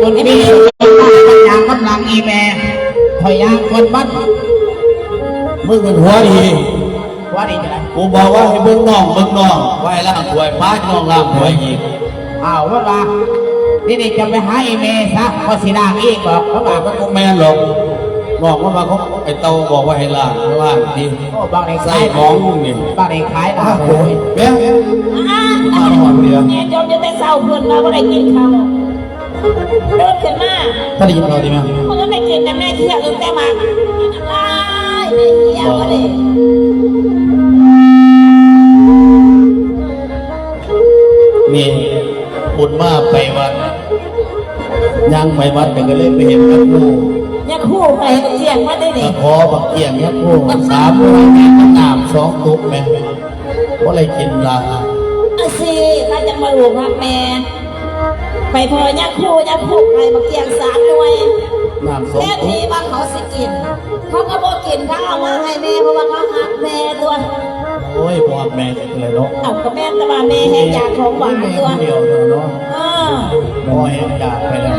ຄົນທີ່ມີ ຍ່າງນຳຫຼັງອີ່ແມ່ ຂ້ອຍຍ່າງກ່ອນມັນ. ມຶງມັນຫົວດີ ຫົວດີຈັ່ງໃດ? ກູບອກວ່າໃຫ້ເບິ່ງນ້ອງ ເບິ່ງນ້ອງ ວ່າໃຫ້ລ້າງຖ້ວຍ ພານ້ອງລ້າງຖ້ວຍອີກ. ອ້າວ ມັນວ່າ ນີ້ໆ ຈະໄປຫາອີ່ແມ່ຊະ ຂ້ອຍຊິລ້າງເອງດອກ ມັນວ່າ. ມັນບໍ່ແມ່ນດອກ ນ້ອງມັນວ່າ ຂອງໄອ້ເຕົ່າບອກວ່າໃຫ້ລ້າງ ລ້າງຕິ. ໂອ້ ບັກນີ້ ໃສ່ຂອງນີ້ ບັກນີ້ຂາຍຫຼາຍ. ໂອ້ຍ ແມ່ ມາຮອດເດ. ແມ່ຈົ່ມຢູ່ແຕ່ເຊົ້າ ເພິ່ນວ່າບໍ່ໄດ້ກິນເຂົ້າ ຕື່ນຂຶ້ນມາ ບໍ່ໄດ້ກິນເຂົ້າຕິແມ່? ເພິ່ນໄດ້ກິນ ແຕ່ແມ່ເຄີຍ ແຕ່ວ່າກິນອະໄລ ແມ່ເຄີຍບໍ່ໄດ້. ນີ້ບຸນມາໄປວັດ ຍ່າງໄປວັດກໍເລີຍໄປເຫັນພະຄູ ຍາຄູໄປກັບກ້ຽງມາໄດ້ນີ້ ກໍຂໍບັກກ້ຽງຍາຄູສາມໜ່ວຍ ແມ່ນນ້ຳສອງຕຸກແມ່ ບໍ່ໄດ້ກິນລະ. ອາຊີ ຂ້າຈັກມາລູກຮັກແມ່ ໄປພໍຍາຄູ ຍາຄູໃຫ້ບັກກ້ຽງສາມໜ່ວຍ ນ້ຳສອງຕຸກ ແທນທີ່ວ່າເຂົາຊິກິນ ເຂົາກໍບໍ່ກິນ ເຂົາເອົາມາໃຫ້ແມ່ ເພາະວ່າເຂົາຮັກແມ່ຕົວະ. ໂອ້ຍ ບໍ່ຮັກແມ່ ເລີຍເນາະ. ເອົາ ກໍແມ່ນແຕ່ວ່າແມ່ແຮງຢາກຂອງຫວານຕົວະ. ເອີ ພໍ່ແຮງຢາກໄປແລ້ວ.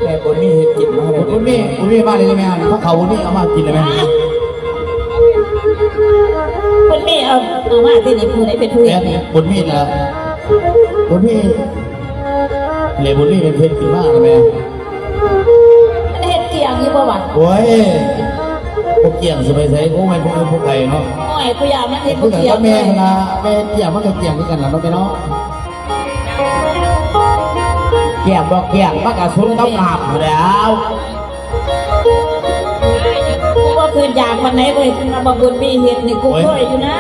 ແມ່ບຸນມີເຮັດກິນມາໃຫ້ ບຸນມີ ບຸນມີມາເລີຍແມ່ ເຂົາເຂົ້າບຸນມີເອົາມາກິນເລີຍແມ່. ບຸນມີເອົາ ເອົາມາຕິນີ້ ຜູ້ໃດເປັນຜູ້ເຮັດນີ້? ບຸນມີນະ ບຸນມີ ເລີຍ ບຸນມີເປັນເຮັດຂຶ້ນມາແມ່. ມັນເຮັດກ້ຽງຢູ່ບໍ່ວະ? ໂອ້ຍ ບໍ່ກ້ຽງຊິໄປໃສ ໂອ້ຍ ຜູ້ອື່ນຜູ້ໄກເນາະ. ໂອ້ຍ ຜູ້ຢາກມັນເຮັດບໍ່ກ້ຽງ ຄືກັນກັບແມ່ຫັ້ນລະ ແມ່ເຮັດກ້ຽງມັນກໍກ້ຽງຄືກັນລະເນາະແມ່ເນາະ. ກ້ຽງບໍ່ກ້ຽງ ມັນກໍສຸກກັບນ້ຳພຸ້ນແລ້ວ. ບໍ່ຄືຢາກປານໃດເວີຍ ມາບັກບຸນມີເຮັດນີ້ ກູເຄີຍຢູ່ນະ.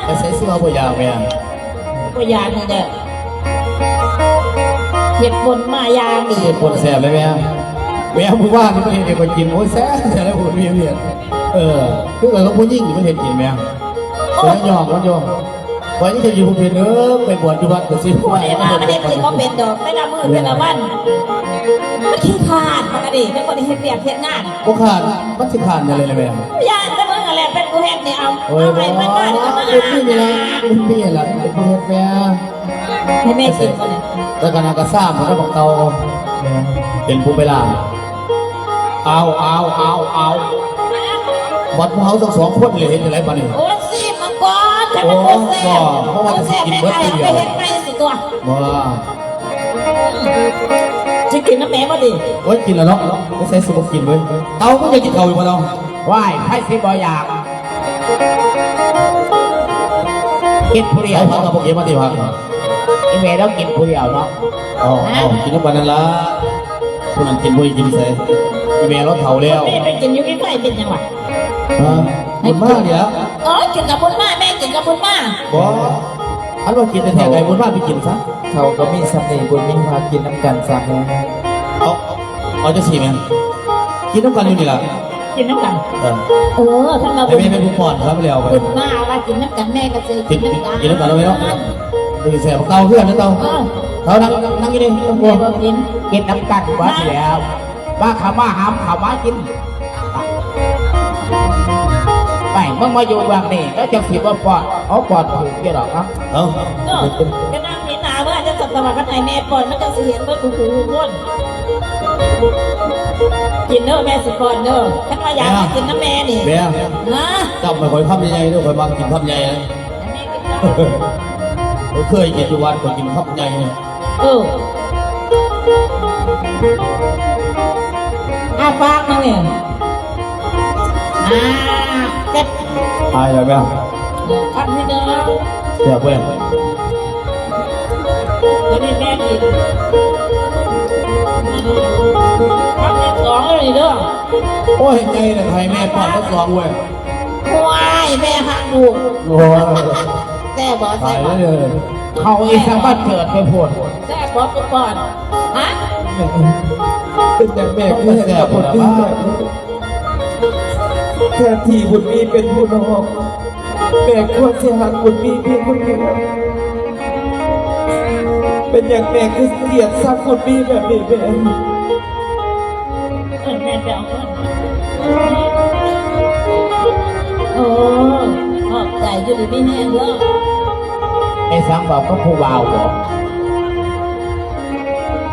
ໄປໃສຊິວ່າບໍ່ຢາກແມ່? ບໍ່ຢາກນີ້ແຫຼະ ເຮັດປົນມາຢ່າງດີ. ເຮັດປົນແຊບເລີຍແມ່. ແມ່ ມື້ວານນີ້ເພິ່ນເຮັດໃຫ້ຂ້ອຍກິນ ໂອ້ຍ ແຊບ ແຊບເລີຍ ບຸນມີເຮັດ. ເອີ ຄືກັນກັບຜູ້ຍິງທີ່ເພິ່ນເຮັດກິນແມ່. ໂອ້ຍ ມັນຍອມ ມັນຍອມ. ຂ້ອຍຍັງເຮັດຢູ່ບໍ່ເປັນເດີ ໄປບວດຢູ່ວັດກໍຊິ. ຜູ້ໃດວ່າມັນເຮັດກິນບໍ່ເປັນດອກ ແຕ່ລະມື້ແຕ່ລະວັນ ມັນຂີ້ຄ້ານ ມັນກໍດີ ມັນບໍ່ໄດ້ເຮັດວຽກເຮັດງານ. ບໍ່ຄ້ານ ມັນຊິຄ້ານຫຍັງເລີຍແມ່? ຢ້ານແຕ່ມຶງຫັ້ນແຫຼະເປັນຜູ້ເຮັດນີ້. ເອົາ ໂອ້ຍ ເອົາໃຫ້ມັນມາ ບໍ່ ເຮັດນີ້ແຫຼະ ເຮັດນີ້ແຫຼະ ເປັນຜູ້ເຮັດແມ່. ໃຫ້ແມ່ກິນກ່ອນນີ້ ແລ້ວກໍນາກະຊ້າມ ແລ້ວບັກເຕົ່າ ແມ່ ເປັນຜູ້ໄປລ້າງ. ອ້າວ ອ້າວ ອ້າວ ອ້າວ ບັດພວກເຮົາທັງສອງຄົນເລີຍ ເຮັດຈັ່ງໃດບາດນີ້? ໂອ້ຍ ຊີມມັນກ່ອນ ຄັນມັນບໍ່ແຊບ ໂອ້ ບໍ່ແຊບ ແມ່ກໍເອົາໄປເຮັດໃໝ່ຊິຕົວະ. ບໍ່ ຊິກິນນຳແມ່ບໍ່ນີ້? ໂອ້ຍ ກິນແລ້ວເນາະ ໄປໃສຊິບໍ່ກິນເວີຍ. ເອົາ ມຶງຢາກກິນເຂົ້າຢູ່ບໍ່ເນາະ? ວ້າຍ ໃຜຊິບໍ່ຢາກ ກິນຜູ້ດຽວ ເອົາ ເອົາ ເອົາ ເອົາ ເອົາ ກິນແມ່ລາວກິນຜູ້ດຽວເນາະ. ເອົາ ເອົາ ກິນນຳກັນນັ້ນລະ. ຜູ້ນັ້ນກິນ ຜູ້ນີ້ກິນໃສ? ອີ່ແມ່ລາວເຖົ້າແລ້ວ. ແມ່ໄປກິນຢູ່ໃກ້ໆ ເປັນຫຍັງວະ? ຮະ? ບຸນມານີ້ລະ. ເອີ ກິນກັບບຸນມາ ແມ່ກິນກັບບຸນມາ. ບໍ່ ອັນວ່າກິນແທ້ໆ ໃຫ້ບຸນມາໄປກິນຊະ. ເຂົາກໍມີສ່ຳນີ້ ບຸນມີ ມາກິນນຳກັນຊະ. ເອົາ ເອົາຈັ່ງຊີ້ແມ່ ກິນນຳກັນຢູ່ນີ້ລະ. ກິນນຳກັນ. ເອີ ເອີ ຄັນວ່າບຸນ ແມ່ເປັນຜູ້ປ້ອນຄັບແລ້ວ ບຸນມາວ່າກິນນຳກັນ ແມ່ກໍຊິກິນນຳກັນ ກິນນຳກັນເອົາໄວ້ເນາະ. ຊິແຊບ ເຕົາເຮືອນເຕົາ ເອີ ເຕົານັ່ງ ນັ່ງຢູ່ນີ້ ແມ່ບໍ່ກິນ ກິນນຳກັນວ່າຊິແລ້ວ ວ່າເຂົ້າມາຫາມເຂົ້າມາກິນ. ໄປ ມຶງມາຢູ່ເບື້ອງນີ້ ແລ້ວຈັ່ງຊິບໍ່ປ້ອນ ເອົາປ້ອນຖືກຢູ່ດອກເນາະ. ເອີ ກໍນັ່ງເຫັນໜ້າເມື່ອ ຈັ່ງສັນຕະວ່າ ຄັນໃຫ້ແມ່ປ້ອນ ມັນຈັ່ງຊິເຫັນເບິດທຸກຜູ້ທຸກຄົນ. ກິນເດີ ແມ່ຊິປ້ອນເດີ ຄັນວ່າຢາກມາກິນນຳແມ່ນີ້. ແມ່ ຮະ? ຈັບໃຫ້ຂ້ອຍຄຳໃຫຍ່ໆເດີ ຂ້ອຍມັກກິນຄຳໃຫຍ່. ເຄີຍກິນຢູ່ວັດ ຂ້ອຍກິນຄຳໃຫຍ່. ເອີ ອ້າປາກມາແມ່. ອ່າ ເຈັບ ອາຍແລ້ວແມ່. ຄຳທີ່ໜຶ່ງ ແຊບເວີຍ. ອັນນີ້ແມ່ກິນ ຄຳທີ່ສອງເລີຍເດີ. ໂອ້ຍ ໃຫຍ່ແລ້ວ ໃຫ້ແມ່ປ້ອນຄຳສອງເວີຍ. ໂອ້ຍ ແມ່ຮັກລູກ. ໂອ້ຍ ແຊບບໍ່? ແຊບບໍ່? ເຂົ້າອີກສະບັດເກີດໄປໂພດ. ແຊບບໍ່? ແມ່ປ້ອນ ຮະ? ເປັນຫຍັງແມ່ຄືເຮັດກັບບຸນມີແບບນີ້? ແທນທີ່ບຸນມີເປັນຜູ້ນ້ອງ ແມ່ຄວນຊິຮັກບຸນມີພຽງຄົນດຽວ. ເປັນຫຍັງແມ່ຄືກຽດຊັງບຸນມີແບບນີ້ແມ່? ເອີ້ນແມ່ໄປເອົາເງິນ. ໂອ້ ຂອບໃຈ ຢູ່ດີມີແຮງເດີ. ໄດ້ສັ່ງບອກກັບຜູ້ບ່າວບໍ?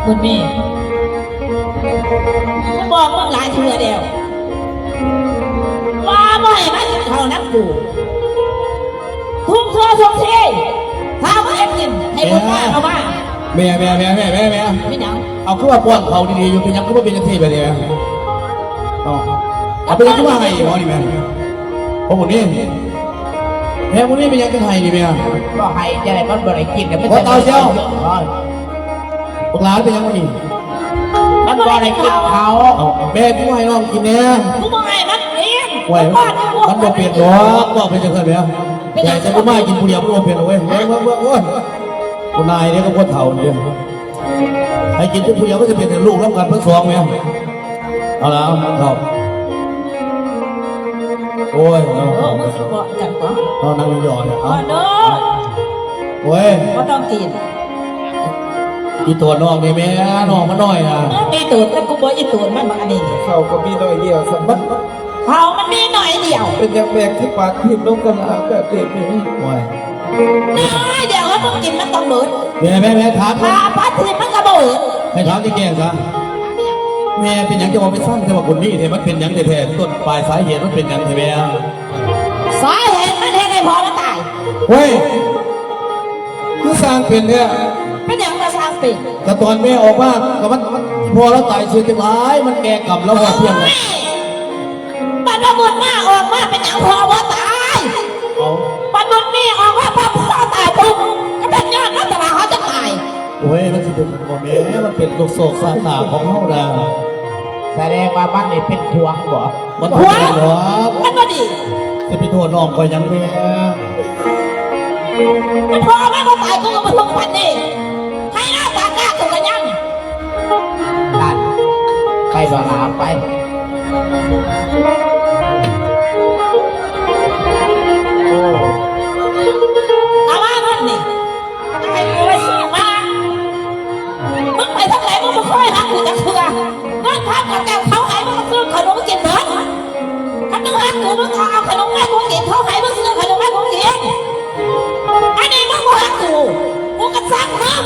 ບຸນມີ ກູບອກມຶງຫຼາຍເທື່ອແລ້ວ ວ່າບໍ່ໃຫ້ມາກິນເຂົ້ານຳກູ ທຸກທົ່ວທຸກທີ ຖ້າບໍ່ໃຫ້ກິນ ໃຫ້ບຸນມາເອົາມາ. ແມ່ ແມ່ ແມ່ ແມ່ ແມ່ ແມ່ ເປັນຫຍັງ? ເອົາ ຄືວ່າປ້ອນເຂົ້າດີໆຢູ່ ເປັນຫຍັງຄືວ່າເປັນຈັ່ງຊີ້ບາດນີ້? ເອົາ ເອົາ ເປັນຫຍັງຄືວ່າໄຫ້ບໍນີ້ແມ່? ໂອ້ ບຸນມີ ແມ່ ບຸນມີ ເປັນຫຍັງຄືໄຫ້ນີ້ແມ່? ກໍໄຫ້ຈັ່ງໃດ ມັນບໍ່ໄດ້ກິນ ແລ້ວມັນ ບໍ່ ຈະ ເຕົາເຊວ ໂອ້ຍ ບັກຫຼາເປັນຫຍັງວະນີ້? ມັນບໍ່ໄດ້ກິນເຂົ້າ. ເອົາ ແມ່ ຄືບໍ່ໃຫ້ນ້ອງກິນແດ່? ກູບໍ່ໃຫ້ມັນກິນ. ໂອ້ຍ ມັນບໍ່ເປັນດອກ ເວົ້າໄປຈັ່ງຊັ້ນແຫຼະ. ເປັນຫຍັງ? ແຕ່ກູມາກິນຜູ້ດຽວ ກູບໍ່ເປັນດອກເວີຍ. ເບິ່ງ ເບິ່ງ ເບິ່ງ ໂອ້ຍ ກູນາຍເດ້ ກັບຄົນເຖົ້ານີ້ ໃຫ້ກິນແຕ່ຜູ້ດຽວ ມັນຈະເປັນລູກນຳກັນທັງສອງແມ່. ເອົາລະ ເອົາ ເອົາ ໂອ້ຍ ເນາະ ເອີ ມຶງຊິບອກກັນບໍ່? ເອົາ ນັ່ງຢອກເນາະ ເອົາ ໂອ້ຍ ບໍ່ຕ້ອງກິນ ອີ່ຕົວນ້ອງນີ້ແມ່ ນ້ອງມັນນ້ອຍນະ ມຶງມີໂຕນ ແຕ່ກູບໍ່ອີ່ໂຕນມັນບັກອັນນີ້ ເຂົ້າກໍມີໜ້ອຍດຽວ ສຳ ມັນ ເຂົ້າມັນມີໜ້ອຍດຽວ ເປັນຫຍັງແບກຄືປານທີບລົງກະລາແບບນີ້? ໂອ້ຍ ນ້ອຍດຽວ ເຮົາຕ້ອງກິນມັນຕ້ອງເບິດ ແມ່ ແມ່ ແມ່ ຖາມ ຖ້າປານທີບມັນກໍບໍ່ເບິດ ໃຫ້ຖາມແຈ້ງໆຊະ ແມ່ ເປັນຫຍັງຈະເວົ້າໄປສ້າງແຕ່ວ່າບຸນມີແທ້? ມັນເປັນຫຍັງແທ້ໆ? ຕົ້ນປາຍສາເຫດມັນເປັນຫຍັງແທ້ແມ່? ສາເຫດມັນເຮັດໃຫ້ພໍ່ມັນຕາຍ. ໂອ້ຍ ຄືສ້າງເປັນແທ້? ເປັນຫຍັງມາສ້າງເປັນ? ກະຕອນແມ່ອອກມາ ກະມັນ ພໍ່ລາວຕາຍຊື່ຈັ່ງຫຼາຍ ມັນແກ່ກຳລາວຮອດທ່ຽງແລ້ວ. ບັດວ່າບຸນມາອອກມາເປັນຫຍັງພໍ່ບໍ່ຕາຍ? ເອົ້າ ບັດບຸນມີອອກມາປ້າພໍ່ຕາຍປຸບ ກະເປັນຍ້ອນມັນຕະຫຼາເຮົາຈັ່ງຕາຍ. ໂອ້ຍ ມັນຊິເປັນບໍ່ແມ່ນ ມັນເປັນໂລກໂຊກຊາຕາຂອງເຮົານະ. ສະແດງວ່າມັນນີ້ເປັນພວກບໍ່? ມັນບໍ່ແມ່ນດອກ ມັນບໍ່ດີ ຊິໄປໂທດນ້ອງຂ້ອຍຫຍັງແມ່? ມັນພໍ່ມັນບໍ່ຕາຍ ກູກໍບໍ່ທຸກປານນີ້ ໃຫ້ໜ້າຕາກາກກູກໍຍັງ. ນັ້ນ ໄປບໍ່ລາໄປ. ໂອ້ ຕາວ່າເງິນນີ້ ໃຫ້ກູໄປຊື້ມາ ມຶງໄປທາງໃດ ມຶງບໍ່ເຄີຍຮັກກູຈັກເທື່ອ. ເງິນພັນກວ່າແກ້ວເຂົາໃຫ້ມຶງຊື້ຂະໜົມກິນເບິດ. ຄັນມຶງຮັກກູ ມຶງກໍເອົາຂະໜົມໃຫ້ກູກິນ ເຂົາໃຫ້ມຶງຊື້ຂະໜົມໃຫ້ກູກິນ. ອັນນີ້ມຶງບໍ່ຮັກກູ ກູກໍຊັກມຶງ.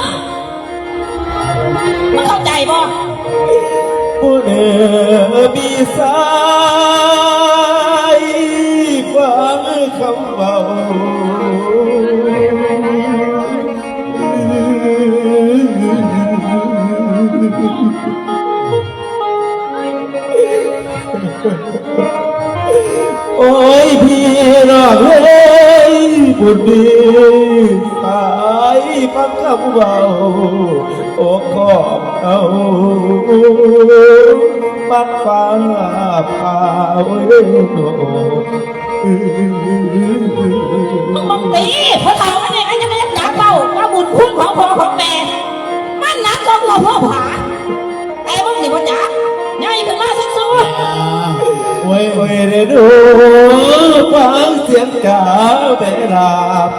ມຶງເຂົ້າໃຈບໍ່? ຜູ້ເດີມີສາຍຟັງຄຳເວົ້າ ໂອ້ຍ ພີ່ນ້ອງເອີຍ ບຸນມີສາຍຟັງຄຳເວົ້າ ອົກຂອງເຮົາ ມັນຟ້າຜ່າເວີຍໂນ. ມຶງບໍ່ຕີ ພໍ່ເຖົ້າມັນນີ້ ມັນຈະໄປຈັກເວົ້າວ່າບຸນຄຸນຂອງພໍ່ຂອງແມ່ ມັນໜັກກວ່າຫົວພໍ່ຜາ. ແຕ່ມຶງນີ້ບໍ່ຈັກ ໃຫຍ່ຂຶ້ນມາສຸດໆ. ໂອ້ຍ ໂອ້ຍເດ້ດູ ຟັງສຽງຈາເວລາ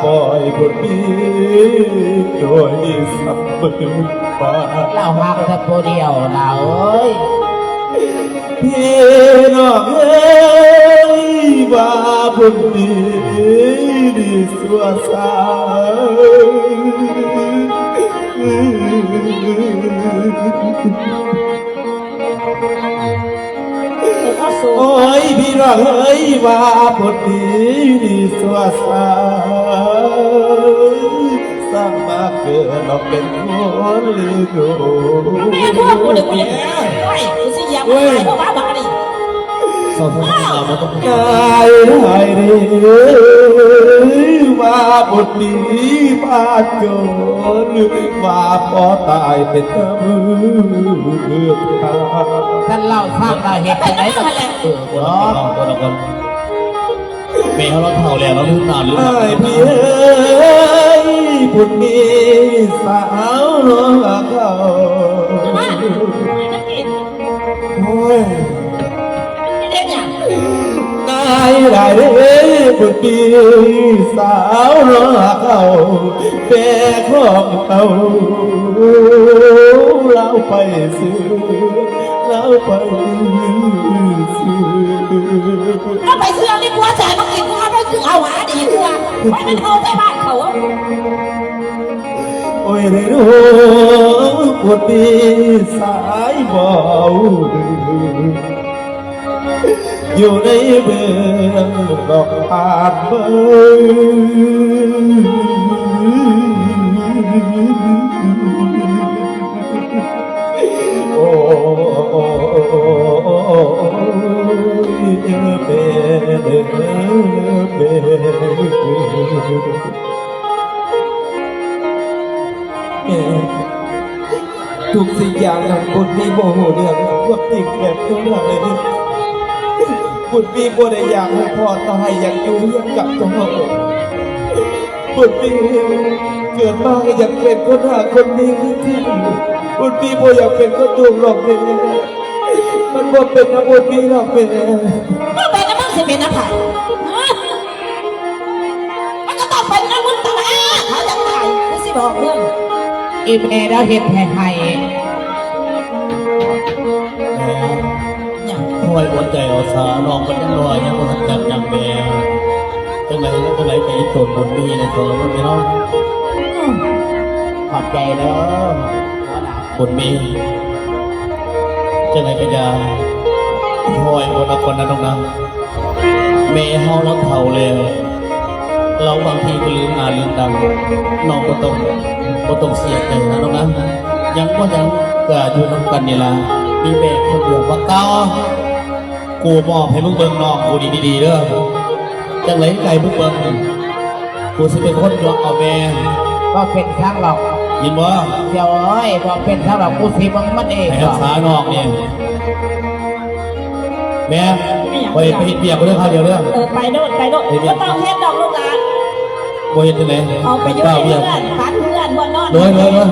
ປ່ອຍບຸນມີໂດຍສຳເບີມາ. ລາວຮັກແຕ່ຜູ້ດຽວລາວເອີຍ. ພີ່ນ້ອງເອີຍ ວ່າບຸນມີດີຊົ່ວຊ້າ. ໂອ້ຍ ພີ່ນ້ອງເອີຍ ວ່າບຸນມີດີຊົ່ວຊ້າ ສ້າງມາເກີດມາເປັນຄົນລີໂນ. ແມ່ພວກກູເດກູເດ ໂອ້ຍ ໂອ້ຍ ກູຊິຢຽບມັນຕາຍ ໂອ້ຍ ພວກບ້າບານີ້. ນາຍ ນາຍເອີຍ ວ່າບຸນມີບ້ານຈົນ ວ່າພໍ່ຕາຍເປັນຕຳຫຼວດ. ຄັນເລົ່າຊ້ຳລະເຮັດຈັ່ງໃດລະ? ເອີ ເນາະ ແມ່ເຮົາລາວເຖົ້າແລ້ວ ລາວລືມໜ້າລືມຫຼັງ. ອ້າຍພີ່ເອີຍ ບຸນມີສາວນ້ອງເຂົາ ໂອ້ຍ ນາຍຫຼາຍເດ້ ບຸນມີສາວນ້ອງເຂົາ ແມ່ຂອງເຮົາລາວໄປຊື່ ລາວໄປຊື່. ລາວໄປຊື່ ເອົາໃນຄົວໃສ່ມາກິນ ເອົາໄປຄືເອົາຫາດີກວ່າ ໄປມັນເອົາໃສ່ບ້ານເຂົາ. ໂອ້ຍເດ້ໂດ ບຸດມີສາຍເວົ້າ ຢູ່ໃນເມືອງນອກບ້ານເມືອງ ໂອ້ຍ ແມ່ ແມ່ ແມ່ ທຸກສິ່ງຢ່າງນັ້ນ ບຸດມີບໍ່ຮູ້ເລື່ອງຄວາມຈິງແບບຕົວເລື່ອງເລີຍ. ບຸດມີບໍ່ໄດ້ຢາກໃຫ້ພໍ່ຕາຍ, ຢາກຢູ່ເຮືອນກັບເຈົ້າ. ບຸດມີເກີດມາກໍຢາກເປັນຄົນຮັກຄົນດີຄືກັນ. ບຸດມີບໍ່ຢາກເປັນຄົນທຸກດອກແມ່. ມັນບໍ່ເປັນນຳບຸດມີດອກແມ່. ບໍ່ເປັນນຳມຶງຊິເປັນນຳໃຜ? ຮະ? ມັນກໍຕ້ອງເປັນນຳມຶງຕະຫຼາດ ເຂົາຈັ່ງໄດ້ ກູຊິບອກມຶງ. ອີແມ່ລາວເຮັດໃຫ້ໄຫ້. ແມ່ ຫຍັງ? ຄອຍອົດໃຈເອົາສາ, ນ້ອງເພິ່ນຍັງນ້ອຍ ຍັງບໍ່ທັນຈັກຫຍັງແມ່. ຈັ່ງໃດ ຈັ່ງໃດກໍອີຕົນບຸນມີໃນຕົວເພິ່ນເນາະ. ອືມ ຂອບໃຈເດີ ບຸນມີ. ຈັ່ງໃດກໍຢ່າ ຄອຍອົດເອົາກ່ອນນະນ້ອງນະ. ແມ່ເຮົາລາວເຖົ້າແລ້ວ, ລາວບາງທີກໍລືມໜ້າລືມຫຼັງ. ນ້ອງບໍ່ຕ້ອງ ບໍ່ຕ້ອງເສຍໃຈນະນ້ອງນະ. ຫຍັງບໍ່ຫຍັງກໍຢູ່ນຳກັນນີ້ລະ, ມີແມ່ຄົນດຽວ. ບັກເຕົ່າ ກູມອບໃຫ້ມຶງເບິ່ງນ້ອງກູດີໆເດີ. ຈັ່ງໃດໃຫ້ມຶງເບິ່ງ ກູຊິເປັນຄົນຍົກເອົາແມ່. ບໍ່ເປັນຫຍັງດອກ ຍິນບໍ່? ດຽວເອີຍ ບໍ່ເປັນຫຍັງດອກ ກູຊິເບິ່ງມັນເອງ. ໃຫ້ຮັກສານ້ອງນີ້ ແມ່. ຂ້ອຍໄປເຮັດວຽກເດີ ຄາວດຽວເດີ. ເອີ ໄປໂລດ ໄປໂລດ. ບໍ່ຕ້ອງເຮັດດອກລູກຫຼານ. ບໍ່ເຮັດຈັ່ງໃດ? ເອົາໄປຢູ່ໃນເຮືອນ ປັນເຮືອນບ່ອນນອນ. ໂດຍ ໂດຍ ໂດຍ.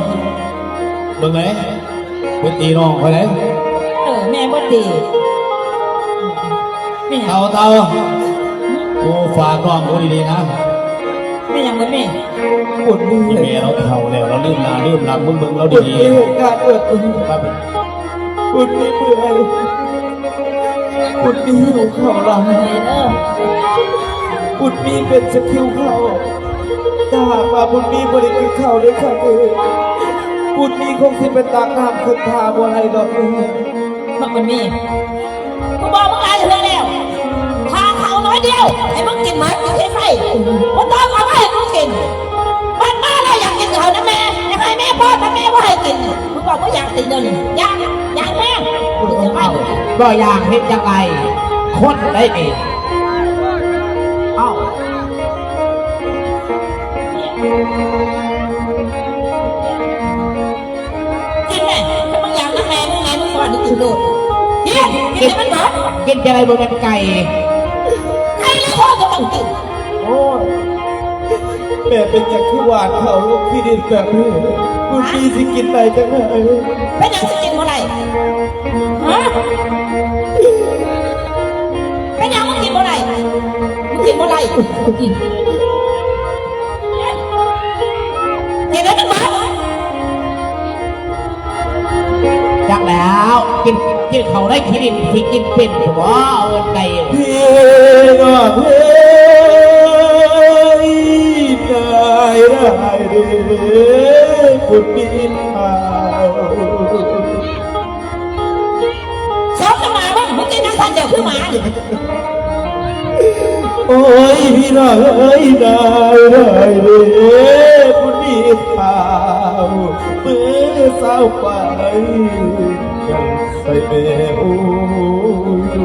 ເບິ່ງໃດ ບໍ່ຕີນ້ອງຂ້ອຍເດ້. ເອີ ແມ່ບໍ່ຕີ. ເຕົ່າ ເຕົ່າ ກູຝາກນ້ອງກູດີໆນະ. ແມ່ຫຍັງບໍ່ແມ່? ບຸນມີ ແມ່ລາວເຖົ້າແລ້ວ ລາວລືມໜ້າລືມຫຼັງ. ມຶງເບິ່ງລາວດີໆ. ບຸນມີ ບຸນມີຫິວເຂົ້າຫຼາຍ. ບຸນມີເປັນສະຄິວເຂົ້າ. ຖ້າຫາກວ່າບຸນມີບໍ່ໄດ້ກິນເຂົ້າເດ້ທ່ານເອີຍ, ບຸນມີຄົງຊິໄປຕັກນ້ຳຂຶ້ນທ່າບໍ່ໄດ້ດອກເອີຍ. ບັກບຸນມີ ກູບອກມຶງຫຼາຍເທື່ອແລ້ວ, ຖ້າເຂົ້າໜ້ອຍດຽວໃຫ້ມຶງກິນໝົດ ກິນໃຫ້ໄປ, ບໍ່ຕ້ອງເອົາມາໃຫ້ກູກິນ. ບັດມາແລ້ວຢາກກິນເຂົ້ານຳແມ່, ຢາກໃຫ້ແມ່ປ້ອນ ແຕ່ແມ່ບໍ່ໃຫ້ກິນ. ມຶງບອກວ່າຢາກຕິດເດີນີ້ ຢາກ ຢາກແຮງ. ບໍ່ຢາກເຮັດຈັ່ງໃດ ຄົນໄດ້ນີ້. ເອົ້າ ກິນແມ່ ຄັນມຶງຢາກນຳແມ່ມຶງ ແມ່ມຶງປ້ອນໃຫ້ກິນໂລດ. ກິນ ກິນໃຫ້ມັນເບິດ. ກິນຈັ່ງໃດບໍ່ແມ່ນໄກ່? ໄກ່ແລ້ວ ຄົນກໍຕ້ອງກິນ. ໂອ້ຍ ແມ່ເປັນຫຍັງຄືຫວ່ານເຂົ້າລົງຂີ້ດິນແບບນີ້? ບຸນມີຊິກິນໄດ້ຈັ່ງໃດ? ເປັນຫຍັງຊິກິນບໍ່ໄດ້? ຮະ? ເປັນຫຍັງມັນກິນບໍ່ໄດ້? ມັນກິນບໍ່ໄດ້. ກິນ ກິນແລ້ວມັນຫວານ. ຈັກແລ້ວ ກິນ ກິນເຂົ້າໃນຂີ້ດິນ ຊິກິນເປັນບໍ່? ເອົາໄດ້. ພີ່ນ້ອງເອີຍ ນາຍ ນາຍເດີ ບຸນມີເຖົ້າ. ສົມກັບໝາເບິ່ງ ມຶງກິນຈັ່ງຊັ້ນແລ້ວຄືໝານີ້. ໂອ້ຍ ພີ່ນ້ອງເອີຍ ນາຍ ນາຍເດີ ບຸນມີເຖົ້າ ມື້ເຊົ້າໄປ ໃສ່ແມ່ ໂອ້ຍ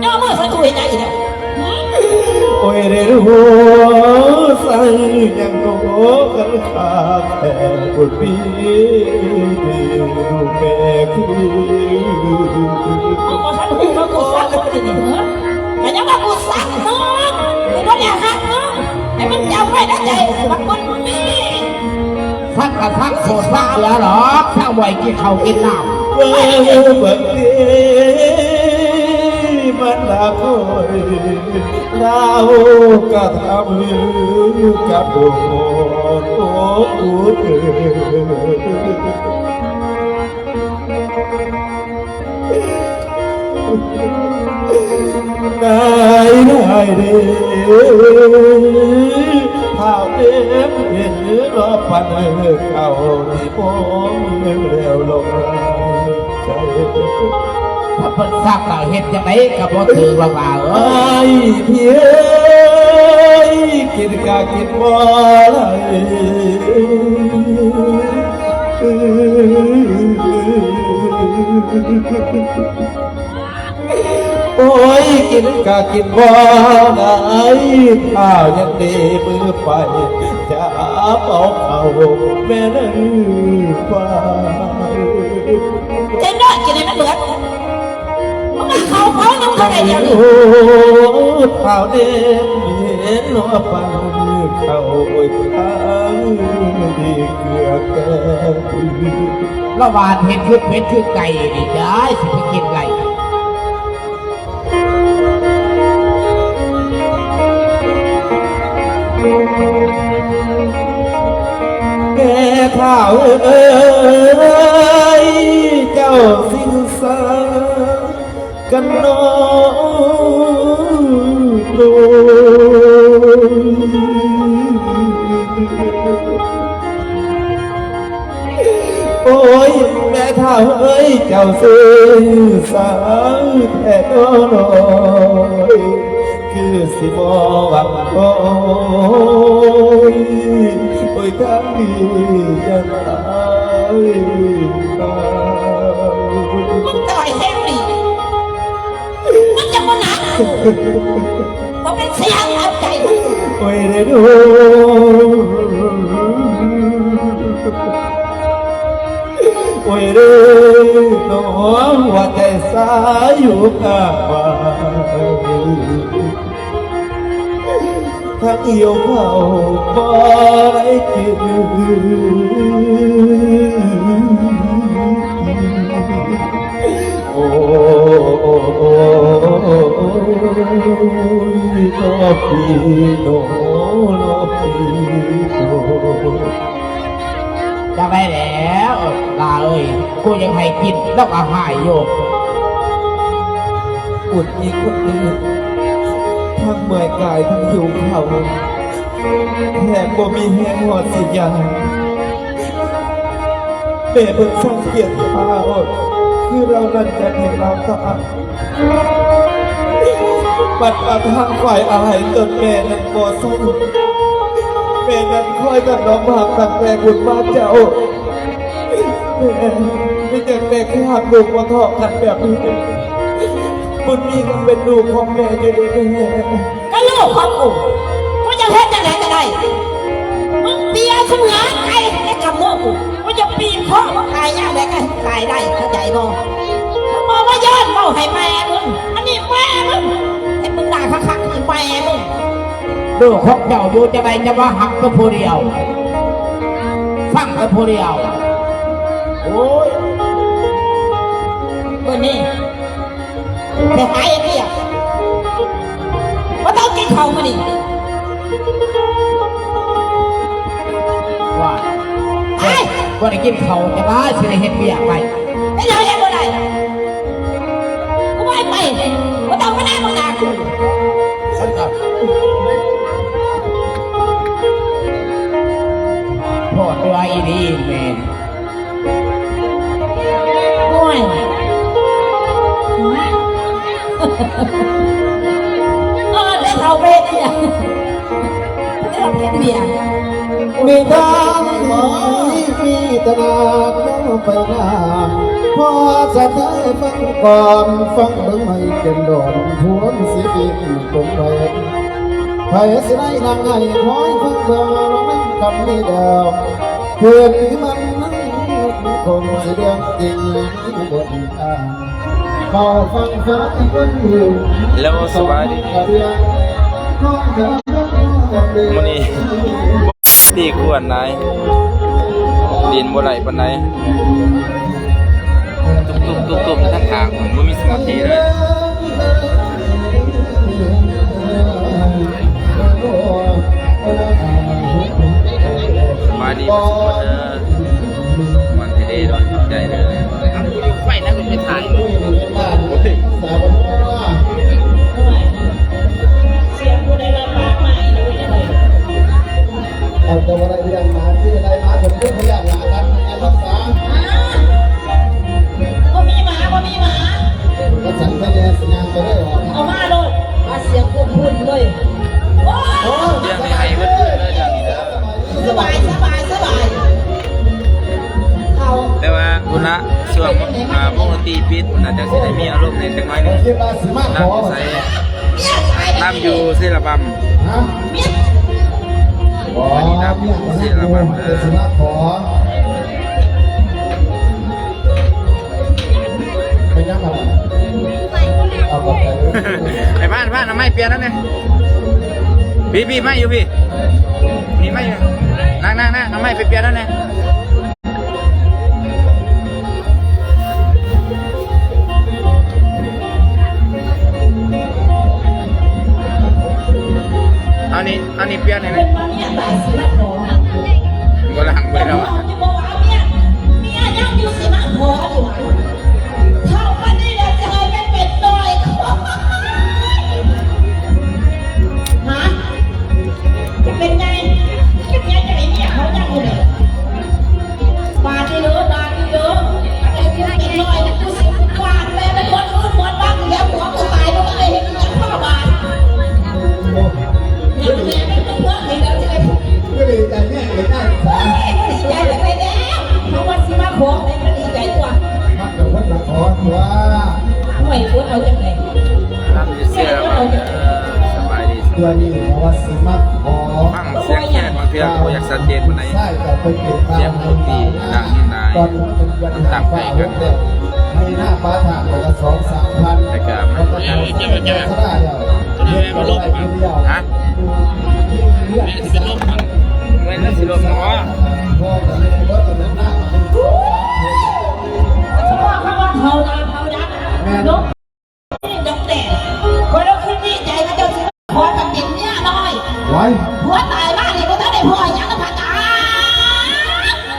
ຍໍມືໃສ່ຕູ້ເຮັດຫຍັງອີກແລ້ວ? ໂອ້ຍ ໄດ້ຮູ້ສັງຫຍັງໂຕກັນຄັກແທ້ ບຸນມີ ລູກແມ່ຄື ກູບໍ່ທັນຮູ້ວ່າກູສັກບໍ່ໄດ້ນີ້ ເອີ ແຕ່ຍັງວ່າກູສັກເນາະ ກູບໍ່ໄດ້ຮັກເນາະ ໃຫ້ມັນຈຳໄວ້ໃນໃຈ ບັກຄົນນີ້. ສັກກະສັກ ໂສດສັກເຫຼືອດອກ ສັກໄວ້ກິນເຂົ້າກິນນ້ຳ. ເອີ ບັກເດ ມັນລະໂອ້ຍ ລາວກະທຳກັບໂອດ ໂອດ ໂອດ ເອີ. ນາຍ ນາຍເດີ ທ້າວເດນເຫັນເນາະ ປານເອີເຂົາທີ່ບໍ່ມີແລ້ວລອກໃຈ. ຖ້າເພິ່ນສັກແລ້ວເຮັດຈັ່ງໃດກໍບໍ່ຖືກລະວ່າ ເອີຍ ອ້າຍພີ່ເອີຍ ກິນກະກິນບໍ່ໄດ້. ໂອ້ຍ ກິນກະກິນບໍ່ໄດ້ ຖ້າຍັງເດມື້ໄປ ຈະເອົາເຂົ້າແມ່ນຫຼືໄປ. ເຈັນເດີ ກິນໃຫ້ມັນເບິດ ມຶງວ່າເຂົ້າເຮົາຍັງບໍ່ໄດ້ດຽວນີ້. ໂອ້ ທ້າວເດນເຫັນວ່າປັນເຂົ້າ ໂອ້ຍ ທາງດີເກືອແກ່ ລະຫວ່າງເຫັດຄືເປັດຄືໄກ່ນີ້ ຈະຊິໄປກິນໄດ້. ແມ່ທ້າວເອີຍ ເຈົ້າຊິສາກັນເນາະ ໂດຍ ໂອ້ຍ ແມ່ທ້າວເອີຍ ເຈົ້າຊື່ສາວແທ້ນ້ອຍ ຄືຊິບໍ່ຫວັງ ໂອ້ຍ ໂອ້ຍ ທາງນີ້ຢ່າຕາຍ ຕາຍ. ມຶງຕາຍແຮງນີ້ ມັນຈະບໍ່ໜັກ ບໍ່ເປັນສຽງເອົາໃຈ. ໂອ້ຍເດ້ ໂອ້ຍເດ້ ນ້ອງວ່າໃຈສາຢູ່ກາງບ້ານ ທັງຫິວເຂົ້າບໍ່ໄດ້ກິນ. ໂອ້ຍ ໂອ້ຍ ນ້ອງພີ່ນ້ອງ ນ້ອງພີ່ນ້ອງ. ຈັກໄດ້ແລ້ວ ຫຼ້າເອີຍ ກູຢາກໃຫ້ກິນ ລາວກໍຫາຍຢູ່. ອຶດອີກຄົນໜຶ່ງ ທັງເມື່ອຍກາຍ ທັງຫິວເຂົ້າ ແທບບໍ່ມີແຮງຮອດສີດຢາ. ແມ່ເພິ່ນສັງກຽດຂ້າ ຄືລາວນັ້ນຈະເຫັນລາວຕາຍ ບັດມາທາງຝ່າຍອ້າຍ ຕົນແມ່ນັ້ນບໍ່ໃສ່ ແມ່ນັ້ນຄອຍຖະໜອມຮັກຕັ້ງແຕ່ບຸນມາເຈົ້າ. ແມ່ ມີແຕ່ແມ່ຄືຮັກລູກບໍ່ທໍ່ກັນແບບນີ້ ບຸນມີກໍເປັນລູກຂອງແມ່ຢູ່ເດ້ແມ່. ກໍລູກຂອງກູ ກູຈະເຮັດຈັ່ງໃດກໍໄດ້ ມຶງເປຍສະເໝືອນໄກ່ໃນກຳມືກູ ກູຈະບີບຄໍມຶງຕາຍຍາມໃດກໍໃຫ້ຕາຍໄດ້ ເຂົ້າໃຈບໍ່? ມຶງບໍ່ມາຢ້ອນເວົ້າໃຫ້ແມ່ມຶງ ອັນນີ້ແມ່ມຶງ ເຮັດມຶງຕາຍຄັກໆ ນີ້ແມ່ມຶງ. ລູກຂອງເຈົ້າຢູ່ຈັ່ງໃດ ຈະວ່າຮັກແຕ່ຜູ້ດຽວ ຟັງແຕ່ຜູ້ດຽວ. ໂອ້ຍ ມື້ນີ້ ໄປຫາເຮັດວຽກ ບໍ່ຕ້ອງກິນເຂົ້າມື້ນີ້. ວ່າ ໄປ ບໍ່ໄດ້ກິນເຂົ້າ ຈະວ່າຊິໄດ້ເຮັດວຽກໄປ ເຮັດຫຍັງເຮັດບໍ່ໄດ້ ກູບໍ່ໃຫ້ໄປ ບໍ່ຕ້ອງມານັ່ງບັງໜ້າກູ. ພໍຕົວອີ່ຫຼີແມ່ນ. ໂອ້ຍ ເອີ ໄດ້ເຂົ້າເວດເດ ໄດ້ຮັບກຽດເບຍ. ມີທາງທີ່ມີຕະໜາດເຂົ້າໄປນາ ພໍຈະໄດ້ຟັງກ່ອນ ຟັງເບິ່ງໃໝ່ເປັນດອນ ພວນຊິບິນລົງໄປ ໃຜຊິໄດ້ນັ່ງໃຫ້ຄອຍຟັງເບິ່ງ ວ່າມັນກຳນີ້ແລ້ວ ຄືນນີ້ມັນຄົງຊິເລື່ອງຈິງບໍ່ດີ. ເຮົາຟັງເພິ່ນຢູ່ ແລ້ວສະບາຍດີ ມື້ນີ້ດີກວນນາຍ ຫຼິ້ນບໍ່ໄດ້ປານໃດ ຕຸບໆໆໆ ທັງທາງ ບໍ່ມີສະມາທິເລີຍ. ສະບາຍດີເບິດທຸກຄົນເດີ ມ່ວນແທ້ເດ້ເນາະ ຂອບໃຈເດີ. ໄປນະ ໄປຖ່າຍ ສຽງຜູ້ໃດວ່າປາກໄມ້ ເອີຍ ເອີຍ. ພຸ້ນລະ ຊ່ວງ ອ່າ ວົງດົນຕີປິດພຸ້ນລະ ຈັ່ງຊິໄດ້ມີອາລົມແດ່ຈັກໜ້ອຍໜຶ່ງ. ລຳຢູ່ໃສ? ລຳຢູ່ເຊລະບຳ. ອັນນີ້ລຳຢູ່ເຊລະບຳເດີ. ໄປຍັງ ເອົາ ຂອບໃຈເດີ. ໄປບ້ານ ບ້ານ ເອົາໄມ້ປ່ຽນແລ້ວນີ້. ພີ່ ພີ່ ໄມ້ຢູ່ພີ້. ນີ້ໄມ້ຢູ່. ນັ່ງ ນັ່ງ ນັ່ງ ເອົາໄມ້ໄປປ່ຽນແລ້ວນີ້. ເອົານີ້ ເອົານີ້ປ່ຽນໃຫ້ແມ່. ບໍ່ລ້າງ ບໍ່ໄດ້ແລ້ວ. ເມຍຍັງຢູ່ຊິມາຂໍຢູ່ຫວາ? ເທົ່າປານນີ້ແລ້ວຈະໃຫ້ມັນເປັນໜ້ອຍ. ຮະ? ຈະເປັນໃຫຍ່ ເປັນໃຫຍ່ຈະໄດ້ເມຍເຂົາຍັງຢູ່ເດ. ບາດນີ້ເດີ ບາດນີ້ເດີ ເປັນໜ້ອຍ ກູຊິກວາດແມ່ໄປໝົດເຮືອນໝົດບ້ານ ແລ້ວຜົວກູຕາຍ ບໍ່ໄດ້ເຮັດຫຍັງພໍບາດ. ຍັງແມ່ໄປເມືອງນີ້ແລ້ວຊິໄດ້ ກໍດີໃຈແນ່ເລີຍນາຍສາ. ໂອ້ຍ ດີໃຈຈັງໃດແລ້ວ ເຂົາວ່າຊິມາຂໍໃຫ້ມັນດີໃຈຕົວະ. ມັນກໍເພິ່ນລະຂໍຕົວະ. ໂອ້ຍ ອົດເອົາຈັ່ງໃດ. ລຳຢູ່ເຊລະບຳເດີ. ສະບາຍດີ. ເທື່ອນີ້ເຂົາວ່າຊິມາຂໍ ຟັງສຽງແຄນບາງເທື່ອກໍບໍ່ຢາກຊັດເຈນປານໃດ. ສຽງດົນຕີດັງນິນນາ ມັນຕາມໃຈກັນ. ໃຫ້ໜ້າປາທາງໄປລະສອງສາມພັນ ແລ້ວກໍມັນ ຮະ? ແມ່ນຊິເປັນລົມມັນ ແມ່ນຊິລົມມັນວະ? ສະເພາະຄຳວ່າເຂົານະ ເຂົານະ ແມ່ນ ລົມ ນີ້ດອກແດ່ ຂ້ອຍລະຄິດໃນໃຈວ່າເຈົ້າຊິຂໍກັນເປັນເມຍນ້ອຍ. ໄວ້ ຜົວຕາຍມານີ້ບໍ່ທັນໄດ້ພໍ້ຫຍັງກັບພະຈັກ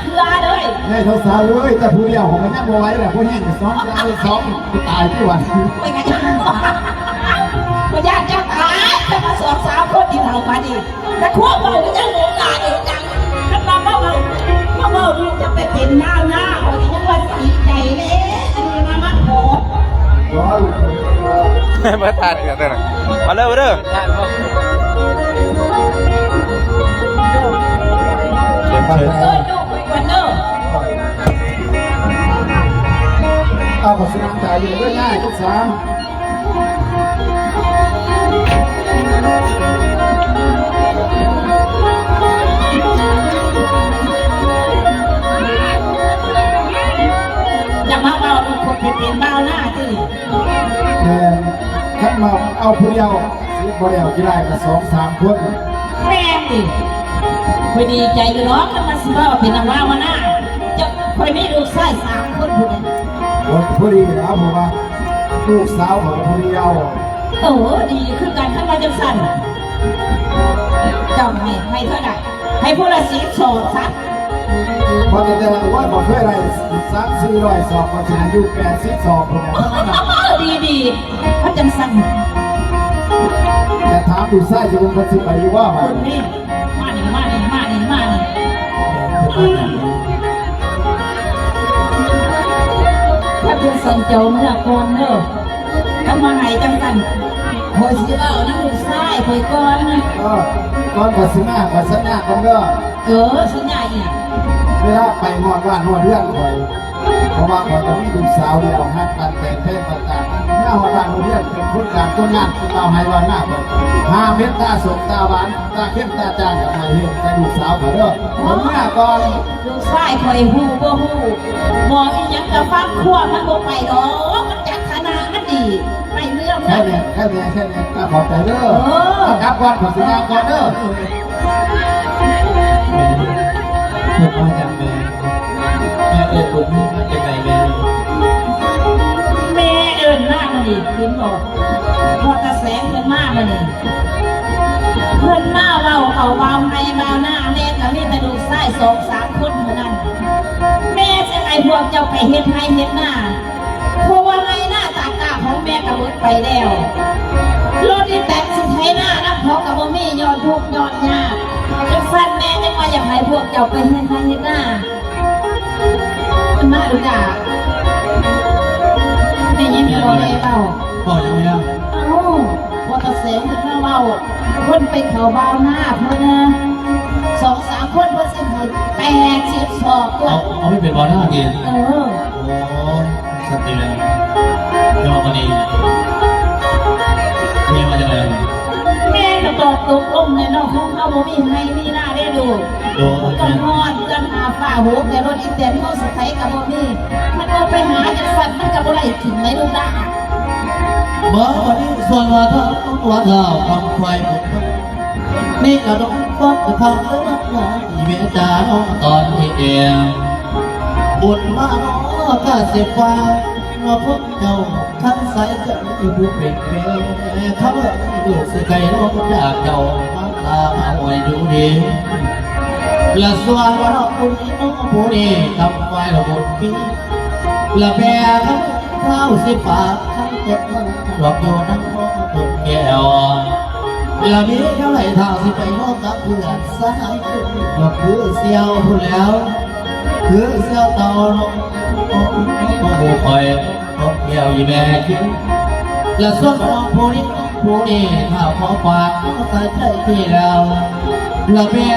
ເທື່ອເລີຍ. ແມ່ເຖົ້າສາວເອີຍ ແຕ່ຜູ້ດຽວຂອງມັນຍັງບໍ່ໄຫວແຫຼະ ຜູ້ແຮງສອງດາວສອງຕາຍຄືວ່າ. ຂ້ອຍກໍຢ້ານ ຂ້ອຍຢ້ານເຈົ້າຕາຍ ແຕ່ວ່າສອງສາມຄົນທີ່ເຮົາມານີ້ ແຕ່ຄວາມເວົ້າກໍຍັງໂຫງຫຼາຍຢູ່ຈັ່ງ ຄັນວ່າມາເວົ້າ ມາເວົ້າດູຈະໄປເປັນນາງນາ ຂ້ອຍກໍຍັງວ່າດີໃຈເດ້ ອັນນີ້ມາ ມາຂໍ. ມາທານກັນເດີ ມາເດີ ມາເດີ. ເຊີນ ເຊີນ ເອີ ດູໄປກ່ອນເດີ. ເອົາ ຂໍສະແດງຕາຢູ່ເດີ ງ່າຍ ທຸກສາມ. ຢ່າມາເວົ້າເລື່ອງຄົນເປັນບ່າວນາຕິ. ແມ່ນ ຄັນວ່າເອົາຜູ້ດຽວ ຊິບໍ່ແລ້ວ ຊິໄດ້ກໍສອງສາມຄົນ. ແມ່ນຕິ ຂ້ອຍດີໃຈຢູ່ດອກ ຄັນວ່າຊິເວົ້າເປັນນາງບ່າວນາ ເຈົ້າ ຂ້ອຍມີລູກຊາຍສາມຄົນພຸ້ນເດ. ໂອ້ ພໍດີແລ້ວ ເພາະວ່າລູກສາວຂອງຜູ້ດຽວ. ເອີ ດີຄືກັນ ຄັນວ່າຈັ່ງຊັ້ນ ເຈົ້າໃຫ້ ໃຫ້ເທົ່າໃດ? ໃຫ້ຜູ້ລະສິບສອງຊະ. ເພາະແຕ່ລະ ໂອ້ຍ ບໍ່ເຄີຍໄດ້ສາມສີ່ຮ້ອຍສອບ ເພາະສະນັ້ນຢູ່ແປດສິບສອບພຸ້ນແຫຼະ. ດີໆ ຄັນຈັ່ງຊັ້ນ ແຕ່ຖາມລູກຊາຍເຈົ້າເບິ່ງ ເພິ່ນຊິໄປຢູ່ບໍ່ບາດນີ້? ມານີ້ ມານີ້ ມານີ້ ມານີ້. ຖ້າເປັນສັນເຈົ້າເມືອກ່ອນເດີ ຄັນວ່າໃຫ້ຈັ່ງຊັ້ນ ຂ້ອຍຊິເວົ້ານຳລູກຊາຍຂ້ອຍກ່ອນ. ເອີ ກ່ອນຂ້ອຍຊິມາ ຂ້ອຍສັນຍາກ່ອນເດີ. ເອີ ສັນຍາອີ່ຫຍັງ? ເວລາໄປຮອດບ້ານຮອດເຮືອນຂ້ອຍ ເພາະວ່າຂ້ອຍກໍມີລູກສາວດຽວ ຮັກກັນແຕ່ງແພງກັນຕາຍ ມາຮອດບ້ານຮອດເຮືອນ ເປັນຄົນກາງຄົນງານ ເປັນບ່າວໄຮ່ບ່າວນາ ຫ້າມເຮັດຕາສົ້ມຕາຫວານ ຕາເຄັມຕາຈາງກັບໃຫ້ເຮັດໃສ່ລູກສາວຂ້ອຍເດີ. ເອົາເມືອກ່ອນ. ລູກຊາຍຂ້ອຍຮູ້ບໍ່ຮູ້ ບອກອີ່ຫຍັງກໍຟັງຄວາມມັນບໍ່ໄປດອກ ມັນຈັດຖານະມັນດີ. ໄປເມືອ ເມືອ. ແຄ່ນີ້ ແຄ່ນີ້ ແຄ່ນີ້ ກໍຂອບໃຈເດີ. ເອີ ກັບກ່ອນ ຂໍສັນຍາກ່ອນເດີ. ເພິ່ນມາຫຍັງແມ່? ແມ່ເອີ້ນບຸນມີມາຈັ່ງໃດແມ່? ແມ່ເອີ້ນມາມື້ນີ້ ເຫັນບໍ່? ພໍ່ຕາແສງເພິ່ນມາມື້ນີ້ ເພິ່ນມາເວົ້າເຂົ້າບ່າວໄຮ່ບ່າວນາ ແມ່ກໍມີແຕ່ລູກຊາຍສອງສາມຄົນເທົ່ານັ້ນ. ແມ່ຊິໃຫ້ພວກເຈົ້າໄປເຮັດໄຮ່ເຮັດນາ ເພາະວ່າໄຮ່ນາຕາກກ້າຂອງແມ່ກໍໝົດໄປແລ້ວ. ລົດອີແຕນຊິໄຖນານຳເຂົາກໍບໍ່ມີ ຍ້ອນທຸກຍ້ອນຍາກ. ຈັ່ງຊັ້ນແມ່ຈຶ່ງວ່າຢາກໃຫ້ພວກເຈົ້າໄປເຮັດໄຮ່ເຮັດນາ. ເພິ່ນມາດູກາ ໄດ້ຍິນບໍ່ແມ່ເວົ້າ? ເວົ້າຫຍັງແມ່? ເອົ້າ ພໍ່ຕາແສງເພິ່ນມາເວົ້າ ເພິ່ນໄປເຂົ້າບ່າວນາເພິ່ນນະ ສອງສາມຄົນ ເພິ່ນຊິໃຫ້ແປດສິບສອບ. ເອົາ ເອົາ ເປັນບໍ່ນາເກ? ເອີ ໂອ້ ສັດຕິແລ້ວ ເຈົ້າມານີ້ ແມ່ວ່າຈັ່ງໃດ? ແມ່ກໍຕອບຕົກລົງແຫຼະເນາະ ເຮົາບໍ່ມີໄຮ່ມີນາເດ້ລູກ ໂດຍ ກໍຮ້ອນ ເຮືອນຫາຟ້າໂຫກ ແຕ່ລົດອີແຕນມໍໄຊກໍບໍ່ມີ ມັນກໍໄປຫາຈັກສັນ ມັນກໍບໍ່ໄດ້ກິນໄດ໋ລູກຫຼານ. ມາບັດນີ້ສ່ວນວ່າທາງວັດລາວຄຳໄຟບຸນ ນີ້ລະດອກຄວັນຄຳເລີນນາອີແມ່ຈາເນາະ ຕອນທີ່ແອງບຸນມາເນາະກະຊິຝາກເນາະພວກເຈົ້າທັງສາຍໃຈຜູ້ເປັນແມ່ ຄຳເອີຍລູກຊິໄກລອງຈາກເຈົ້າມາລາມາອວຍຢູ່ດີ ລະສ່ວນວ່າເນາະຜູ້ນີ້ເນາະຜູ້ນີ້ຄຳໄຟລະບຸນມີ ລະແມ່ຄຳເອີຍ ເຮົາຊິຝາກທັງເຈັດມັນດອກຢູ່ນຳພໍ່ຕົ້ນແກ້ວ ລະມີແນວໃດຖ້າຊິໄປນອນກັບເພື່ອນຊາຍ ກໍຄືສ່ຽວພຸ້ນແລ້ວ ຄືສ່ຽວເຕົ່ານ້ອງ ໂອ້ ຂ້ອຍ ຕ້ອງແກ້ວອີແມ່ຄິງ ລະສ່ວນນ້ອງຜູ້ນີ້ ຜູ້ນີ້ ຖ້າຂໍຝາກນ້ອງໃສ່ໃຈພີ່ແລ້ວ ລະແມ່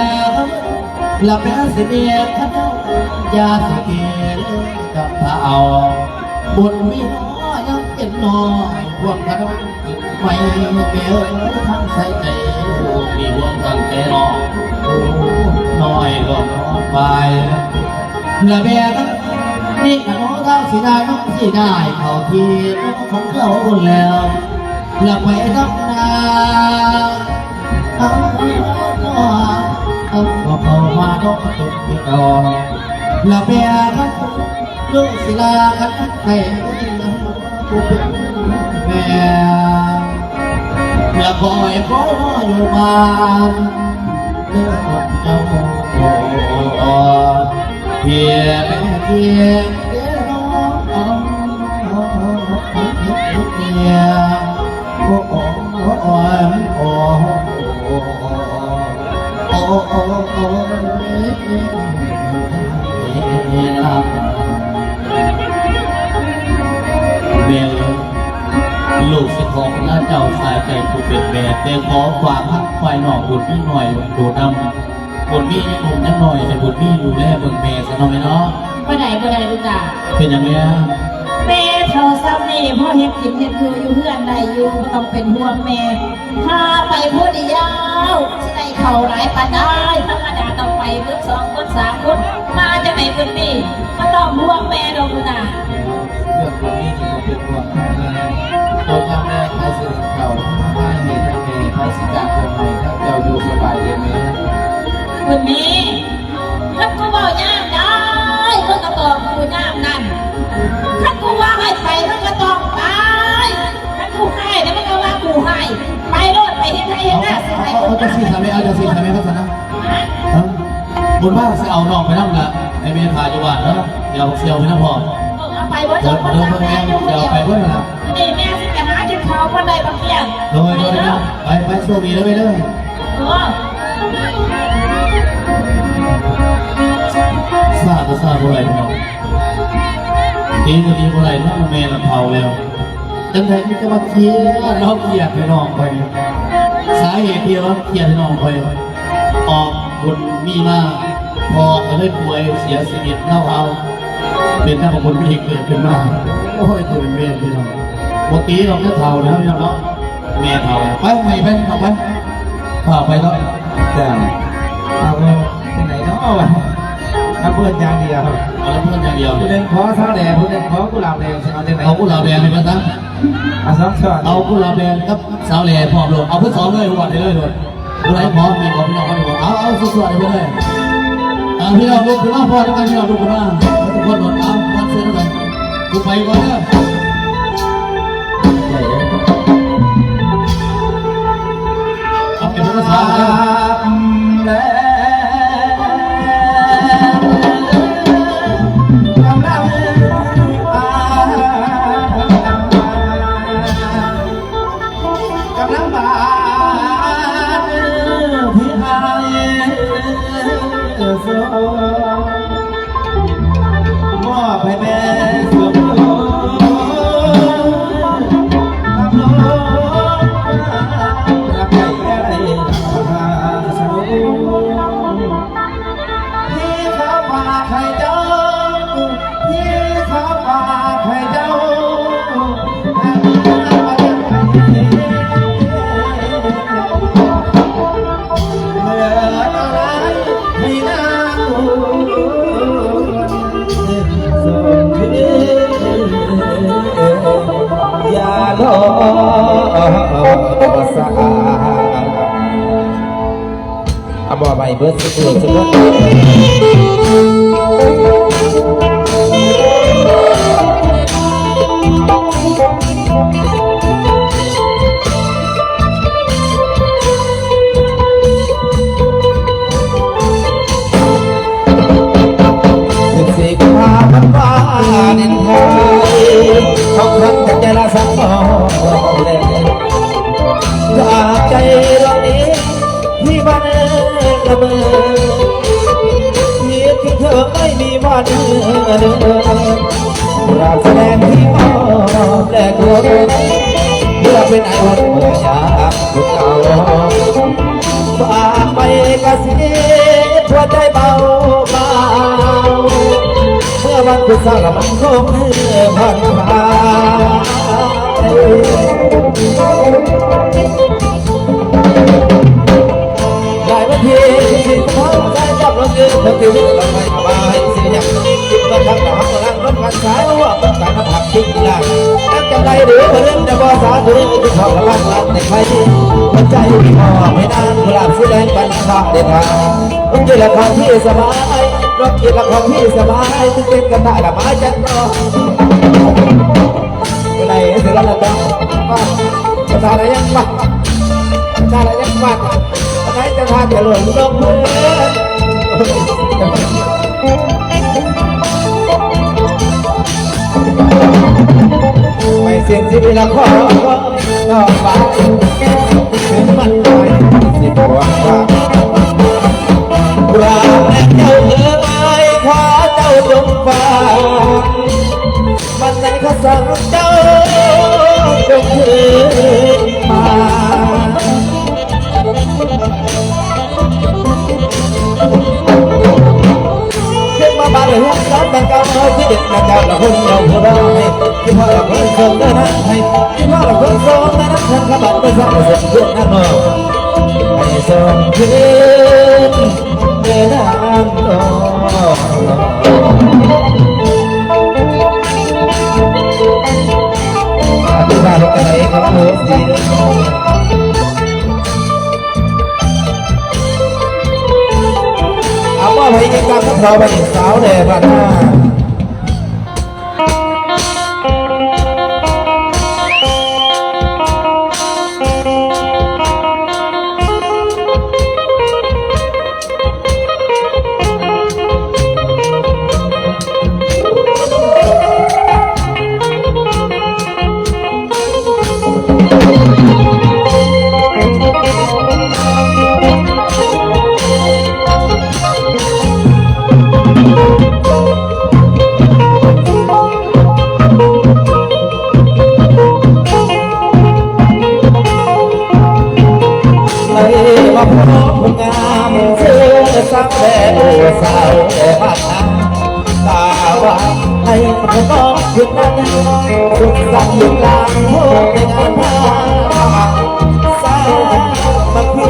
ລະແມ່ຊິເມດຄັນເຈົ້າ ຢ່າຊິເກເລີກັບເຖົ້າ ບຸນມີນ້ອຍຍັງເປັນນ້ອຍ ພວກຂະນ້ອຍ ໄປແມ່ເອີຍ ທັງໃສ່ໃຈລູກມີຫ່ວງຕັ້ງແຕ່ນ້ອຍ ນ້ອຍກໍນ້ອຍໄປ ລະແມ່ນນີ້ກະນ້ອຍເຖົ້າຊິໄດ້ນ້ອງຊິໄດ້ເຂົ້າທີ່ນ້ອງຂອງເຂົາພຸ້ນແລ້ວ ລະໄປນຳນາ ເອົາ ເອົາ ເອົາ ເຂົ້າມານ້ອງຕົກດອກ ລະແມ່ນ ລູກສິລາຄັນໃຫ້ຜູ້ເປັນແມ່ ລະຄອຍຄອຍຢູ່ບ້ານເດີເຈົ້າ ເພຍແມ່ພຽງເດີນ້ອງ ໂອ້ ໂອ້ ໂອ້ ໂອ້ ໂອ້ ໂອ້ ໂອ້ ໂອ້ ແມ່ເອີຍ ລູກຊິຂໍລາເຈົ້າສາຍໃຈຜູ້ເປັນແມ່ ແຕ່ຂໍຝາກຮັກຝ່າຍນ້ອງບຸນມີໜ້ອຍລົງໂຕນຳ ບຸນມີຍັງໜຸ່ມຍັງນ້ອຍ ໃຫ້ບຸນມີດູແລເບິ່ງແມ່ຊະເນາະແມ່ເນາະ. ບໍ່ໄດ້ ບໍ່ໄດ້ລູກຫຼານ. ເປັນຫຍັງແມ່? ແມ່ເຖົ້າຊ່ຳນີ້ ພໍເຮັດກິນເຮັດຢູ່ ຢູ່ເຮືອນໄດ້ຢູ່ ບໍ່ຕ້ອງເປັນຫ່ວງແມ່. ຖ້າໄປຜູ້ດຽວ ຊິໄດ້ເຂົ້າຫຼາຍປານໃດ? ທຳມະດາຕ້ອງໄປເບິດສອງຄົນສາມຄົນ ມາຈັ່ງໃດເບິດນີ້ ບໍ່ຕ້ອງຫ່ວງແມ່ດອກລູກຫຼານ. ເລື່ອງຄົນນີ້ນີ້ກໍເປັນຫ່ວງ ເພາະວ່າແມ່ໃຜຊິເຮັດເຂົ້າ ມາເຮັດໃຫ້ແມ່ ໃຜຊິກາງເຄື່ອງໃຫ້ ທັງເຈົ້າຢູ່ສະບາຍເດີແມ່. ບຸນມີ ຄັນກູເວົ້າຍາມໃດ ມຶງກໍບອກກູຍາມນັ້ນ. ຄັນກູວ່າໃຫ້ໄປ ມຶງກໍຕ້ອງໄປ. ຄັນກູໃຫ້ແລ້ວ ມຶງກໍວ່າກູໃຫ້. ໄປໂລດ ໄປເຮັດໄຮ່ເຮັດນາ ຊິໃຫ້ ເອົາ ເອົາ ເອົາ ເອົາຈັ່ງຊີ້ຊະແມ່ ເອົາຈັ່ງຊີ້ຊະແມ່ ວ່າຊັ້ນນະ. ບຸນມາຊິເອົານ້ອງໄປນຳລະ ໃຫ້ແມ່ຖ້າຢູ່ບ້ານເດີ ດຽວຊິເອົາໄປນຳພ້ອມ. ເອີ ເອົາໄປເບິດ ເດີ ເດີ ເບິ່ງແມ່ ດຽວເອົາໄປເບິດລະ. ນີ້ແມ່ຊິໄປຫາກິນເຂົ້າກ່ອນໄດ້ບັກກຽງ. ໂດຍ ໂດຍ ໄປເດີ ໄປ ໄປ ໂຊກດີເດີແມ່ເດີ. ໂອ້ ຊ້າກໍຊ້າບໍ່ໄດ້ພີ່ນ້ອງ ດີກໍດີບໍ່ໄດ້ ແມ່ລະເຖົ້າແລ້ວ ຈັ່ງໃດມີແຕ່ວ່າຄຽດ ເຮົາຄຽດພີ່ນ້ອງຂ້ອຍ. ສາເຫດທີ່ເຮົາຄຽດພີ່ນ້ອງຂ້ອຍ ອອກບຸນມີມາ ພໍ່ກໍເລີຍປ່ວຍເສຍຊີວິດ ລາວເອົາ ເປັນນຳບຸນມີເກີດຂຶ້ນມາ. ໂອ້ຍ ຕົວເປັນແມ່ພີ່ນ້ອງ ບໍ່ຕີດອກ ແຕ່ເຖົ້າແລ້ວເນາະ ແມ່ເຖົ້າ. ໄປ ໄປ ໄປ ເຂົ້າໄປ ເຂົ້າໄປເນາະ. ຈ້າ ເອົາ ຈັ່ງໃດເນາະ ລຳເພິ່ນຢ່າງດຽວ ເອົາລຳເພິ່ນຢ່າງດຽວ. ຜູ້ໜຶ່ງຂໍສາວແດງ ຜູ້ໜຶ່ງຂໍກຸຫຼາບແດງ ຊິເອົາຈັ່ງໃດ? ເອົາກຸຫຼາບແດງໃຫ້ເພິ່ນຊະ ເອົາສອງຊ້ອນ ເອົາກຸຫຼາບແດງກັບສາວແດງພ້ອມໂລດ ເອົາເພິ່ນສອງເລີຍ ຮວດໃຫ້ເລີຍໂລດ. ຜູ້ໃດພ້ອມນີ້ບອກພີ່ນ້ອງເຮົາດີກວ່າ ເອົາ ເອົາ ສວດໆ ໃຫ້ເພິ່ນເລີຍ. ເອົາ ພີ່ນ້ອງລຸກຂຶ້ນມາພ້ອມກັນ ພີ່ນ້ອງລຸກຂຶ້ນມາ ທຸກຄົນໂລດ. ເອົາ ມາເຊີນກັນ ກູໄປກ່ອນເດີ ເອົາ ເປັນພາສາເດີ. ກຳລັງບານທີ່ອ້າຍສົ່ງ ມອບໃຫ້ແມ່ສົມຮູ້. ສະອາດ ອາ ມອບໃຫ້ເບິດສູ່ຜູ້ສູ່ຄົນ. ສິບສີ່ກຸມພາພັນວາວາເລນໄທ ຂອງຂວັນຈາກໃຈລະສັງມອບແລກ ຈາກໃຈດວງນີ້ ທີ່ບ້ານເອີ ລະເມີ ຄິດເຖິງເທີໄມ່ມີວັນເລີຍ ການສະແດງທີ່ມອບແລກລົງ ເພື່ອເປັນໄອອຸ່ນເມື່ອຍາມຄົນເກົ່າ ຝາກໄປກະສິດຫົວໃຈເບົາບາວ ເມື່ອວັນພຸດສາລະມັນຄົງເຮືອພັນພາ ຫຼາຍວັນທີສິບຫ້າ ໃຊ້ກັບລົງເງິນຄົນທີ່ວິດລະໄມອະບາຍ ຊິຍັງກິນເງິນທັງດາວ ລັງລົດກັນສາຍ ວ່າເປັນການມາຖັກ ຊິງກິລາ ແລ້ວຈຳໄດ້ຫຼືບໍ່ລືມ ແຕ່ບໍ່ສາທຸ ທີ່ເຂົາລະບັດລັບໃນໄພ ຫົວໃຈທີ່ມອບໃຫ້ນາງ ກຸຫຼາບສີແດງ ບັນຊາເດດວາ ລົມເຢັນລະຄອນທີ່ສະບາຍ ລົມເຢັນລະຄອນທີ່ສະບາຍ ທີ່ເປັນກະຕ່າຍລະມາຈັນດອກ ໄດ້ເທື່ອລະດອກ ກະຕ່າຍລະຍັງມາ ກະຕ່າຍລະຍັງມາ ໄດ້ແຕ່ທ່ານຈະລົງລົງເລີຍ ໄປເສັ້ນຊີວິດລະຂໍ ດອກບານ ເຖິງມັນໄປ ຊິບໍ່ວ່າ ວ່າແມ່ນເຈົ້າເອີຍ ຂໍເຈົ້າຈົ່ງຟັງ ວັນໃດຂ້າສັງເຈົ້າຈົ່ງຄືນມາ. ຂຶ້ນມາບາດເຮືອນສາມແປດເກົ້າ ເຮົາຊິເດັດນະເຈົ້າລະຄົນເຈົ້າຜູ້ນ້ອຍ ທີ່ພໍ່ລະຄົນສົ່ງເດີນາໃຫ້ ທີ່ພໍ່ລະຄົນສົ່ງເດີນາ ທ່ານຂະບາດໄປສ້າງສົມເພື່ອນນະເນາະ ໃຫ້ສົ່ງຄືນເດີນາເນາະ ອະທິບາຍລົງກັນເອງເນາະ ເອີ ດີເດີ. ເອົາ ມອບໃຫ້ອີກກັບເຂົາໄປອີກສາວແດ່ບາດໜ້າ. ໄດ້ມາພໍ້ຜູ້ງາມເສື້ອສາວແດ່ ສາວແດ່ບ້ານນາ ຕາວ່າໃຫ້ຂະນ້ອງ ຄືນນັ້ນ ສຸກສັນຢູ່ກາງໂຮງງານ ສາມັກຄີ.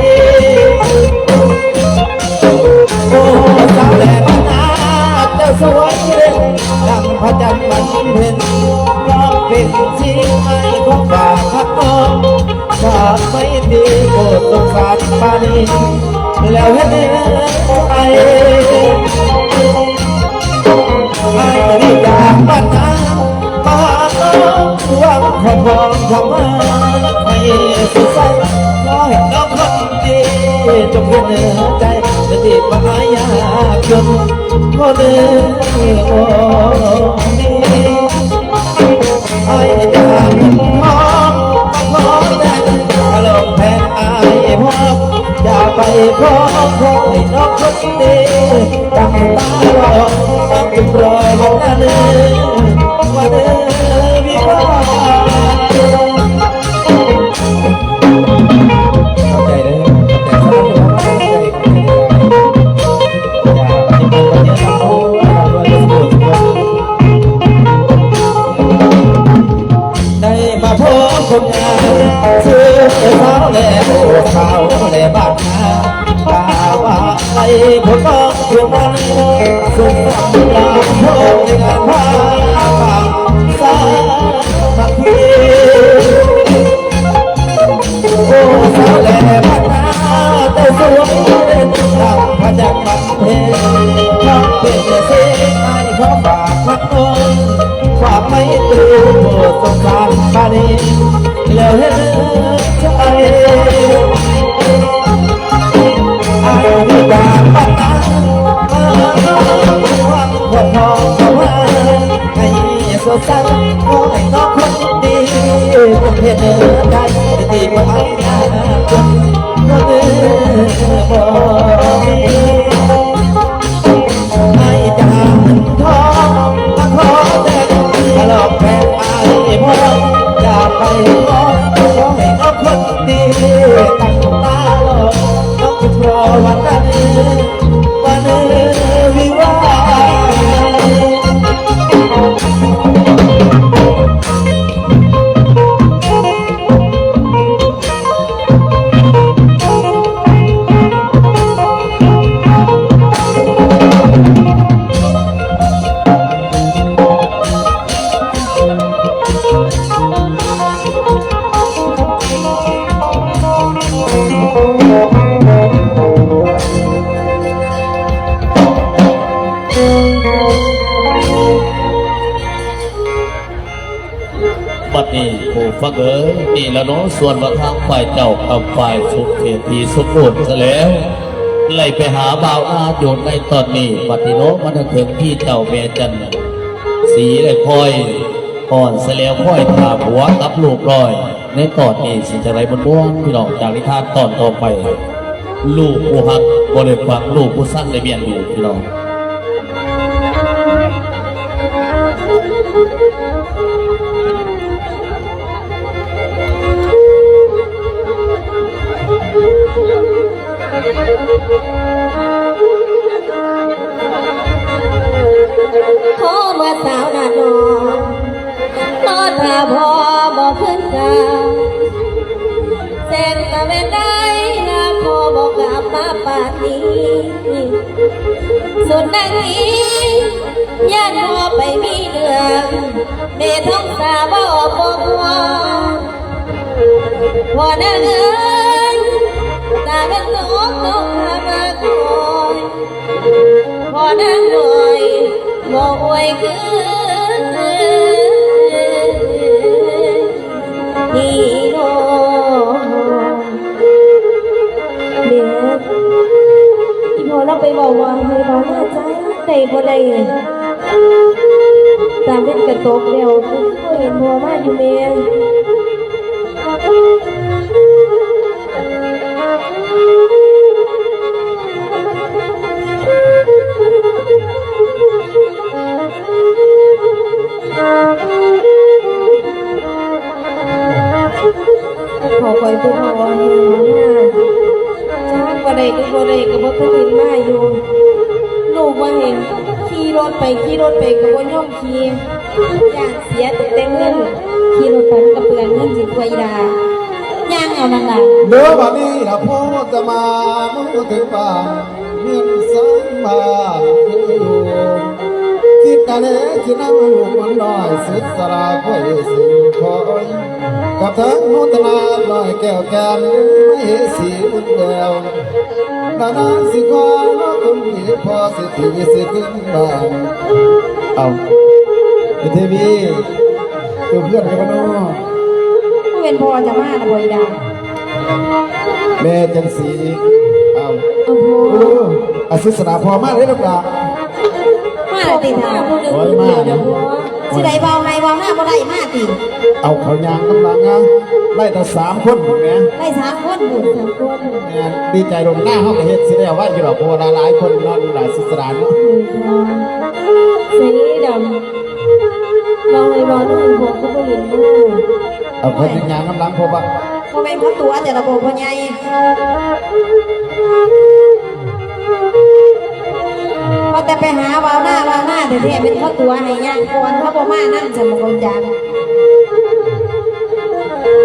ໂອ້ ສາວແດ່ບ້ານນາ ເຈົ້າສວຍເດັ່ນ ດັ່ງພະຈັນວັນເພັນ ນ້ອງເປັນສີໃໝ່ຂອງຟ້າຮັກນ້ອງ ສາໄມຕີ ໂປດສົງສານປານີ ແລ້ວເຮັດໃຫ້ ໃຫ້ຈາກບ້ານນາມາຫານ້ອງ ຫວັງຂໍພອນຄຳວ່າໃຫ້ສຸກສັນ ຂໍໃຫ້ນ້ອງຄົນດີ ຈົ່ງເຫັນໃຈ ສະຕິມະຫາຍາກຈົນ ຂໍເດີ ໂອ້ ອ້າຍຈາກເມືອງທອງ ຂໍແຕ່ ອາລົມແພງອ້າຍພອບ ຢ່າໄປຟ້ອງ ຂໍໃຫ້ນ້ອງຄົນດີ ຕັ້ງຕາລໍ ຕັ້ງລໍວັນນັ້ນ ວັນວິວາ. ຂອບໃຈເດີ ຂອບໃຈ ໄດ້ມາພໍ້ຄົນງາມ ຊື່ສາວແຫຼະ ໂອ້ ສາວແຫຼະບ້ານນາ ຖ້າວ່າໃຜບໍ່ຕ້ອງ ພວກມັນ ສົມຄວາມລາໂພໃນງານພາ ຜູ້ສົງສານປານນີ້ ແລ້ວເຮັດໃຈ ອາຍມີການບັນດາ ຄວນທອງເຂົ້າມາໃຫ້ສົດໃສ ຂໍໃຫ້ນ້ອງຄົນດີ ເຮັດໃຈທີ່ບໍ່ອາຍນາ ຄົນອື່ນບໍ່ມີ. ໃຫ້ຈາກເງິນທອງມາຂໍແຕ່ງ ມາຫຼອກແພງອ້າຍພໍ່ ຢ່າໄປຂໍ ຂໍໃຫ້ເອົາຄົນດີ ຕັ້ງຕາຫຼອກ ຕ້ອງລໍວັນນັ້ນ ວັນວິວາ. ບັດນີ້ຜູ້ຟັງເອີຍ ນີ້ລະເນາະ ສ່ວນວ່າທາງຝ່າຍເຈົ້າກັບຝ່າຍສົມເສດທີ່ສົມບູນຊະແລ້ວ ໄລ່ໄປຫາບ່າວອາຢູ່ໃນຕອນນີ້ ບັດນີ້ເນາະ ມາເຖິງທີ່ເຈົ້າແມ່ຈັນສີ ໄດ້ຄອຍອ້ອນຊະແລ້ວ ຄອຍຖ້າຜົວກັບລູກນ້ອຍ ໃນຕອນນີ້ຊິຈັ່ງໃດມ່ວນໆ ພີ່ນ້ອງ ຈາກນິທານຕອນຕໍ່ໄປ ລູກຜູ້ຮັກບໍ່ໄດ້ຟັງ ລູກຜູ້ຊັງໄດ້ມຽນດູ ພີ່ນ້ອງ. ຂໍເມື່ອສາວນານ້ອຍ ລໍຖ້າພໍ່ບໍ່ຄືນກາ ແສງຕາເວັນໄດ້ນາ ພໍ່ບໍ່ກັບມາປານນີ້ ສຸດນາທີ ຢ້ານພໍ່ໄປມີເລື່ອງ ແມ່ທອງສາເວົ້າບໍ່ພໍ ພໍ່ນາເອີຍ ຕາເວັນຕົກ ຕົກຂ້າມາກ່ອນ ພໍ່ນານ້ອຍບໍ່ອວຍຄືນີ້ໂລ. ແມ່ ອີ່ພໍ່ລາວໄປເວົ້າວ່າໃຫ້ເວົ້າມາຈັ່ງໃດບໍ່ໄດ້ ຕາເວັນກະຕົກແລ້ວ ຄືບໍ່ເຫັນພໍ່ມາຢູ່ແມ່. ຂໍຄອຍຄືເຮົາວ່າຢູ່ນາ ຈັກວ່າໄດ້ຫຼືບໍ່ໄດ້ກໍບໍ່ທັນເຫັນມາຢູ່ ລູກວ່າເຫັນຂີ່ລົດໄປ ຂີ່ລົດໄປກໍບໍ່ຍອມຂີ່ ຢ້ານເສຍຕັ້ງແຕ່ເງິນ ຂີ່ລົດໄປມັນກໍເປືອງເງິນຊິຕົວະອີ່ດາ ຍ່າງເອົານັ້ນລະ ເດີ ບາດນີ້ລະ ພໍ່ຈະມາ ມາເຖິງບ້ານ ເຮືອນຊານບ້ານຄືຢູ່ ຄິດຕາແລ ຄິດນຳລູກມັນນ້ອຍ ສຸດສະຫຼາ ຄອຍເອີຍສິງຄອຍ ກັບທາງໂມທະນາ ນ້ອຍແກ້ວແກ່ນ ມະເຫສີບຸນແກ້ວ ນານາຊິຂໍ ຄົນດີພໍ່ ສິທີ ສິຂຶ້ນບ້ານ. ເອົ້າ ເປັນເທວີ ເຈົ້າເພື່ອນກັນບໍ່ເນາະ? ເປັນພໍ່ຈະມານະບໍ່ອີ່ດາ? ແມ່ຈັນສີ ເອົ້າ ໂອ້ ອາ ສຸດສະຫຼາ ພໍ່ມາເລີຍລູກຫຼານ ມາແລ້ວຕິທ່ານ? ໂອ້ຍ ມາແລ້ວ ຊິໄດ້ເວົ້າໄຮ່ເວົ້ານາບໍ່ໄດ້ມາຕິ? ເອົາ ເຂົາຍ່າງນຳຫຼັງນະ ໄດ້ຕັ້ງສາມຄົນພຸ້ນແໝ່ ໄດ້ສາມຄົນພຸ້ນ ສາມຄົນ ແມ່ນ ດີໃຈໂລດ ນາເຮົາກໍເຮັດຊິແລ້ວໄວຢູ່ດອກ ເພາະວ່າຫຼາຍໆຄົນເນາະ ລູກຫຼານສຸດສະຫຼາເນາະ ເອີ ໃສ່ດຳ ເວົ້າໄຮ່ເວົ້ານາ ພວກກໍບໍ່ເຫັນເນາະ ເອົາ ເພິ່ນຍ່າງນຳຫຼັງ ເພາະວ່າ ບໍ່ແມ່ນເຂົາຕົວະແຕ່ລະບໍ່ ພໍ່ໃຫຍ່ ວ່າແຕ່ໄປຫາເວົ້ານາເວົ້ານາແທ້ໆ ແມ່ນເຂົາຕົວະໃຫ້ຍ່າງກ່ອນ ເຂົາບໍ່ມານຳຊັ້ນບໍ່ເຂົ້າໃຈ.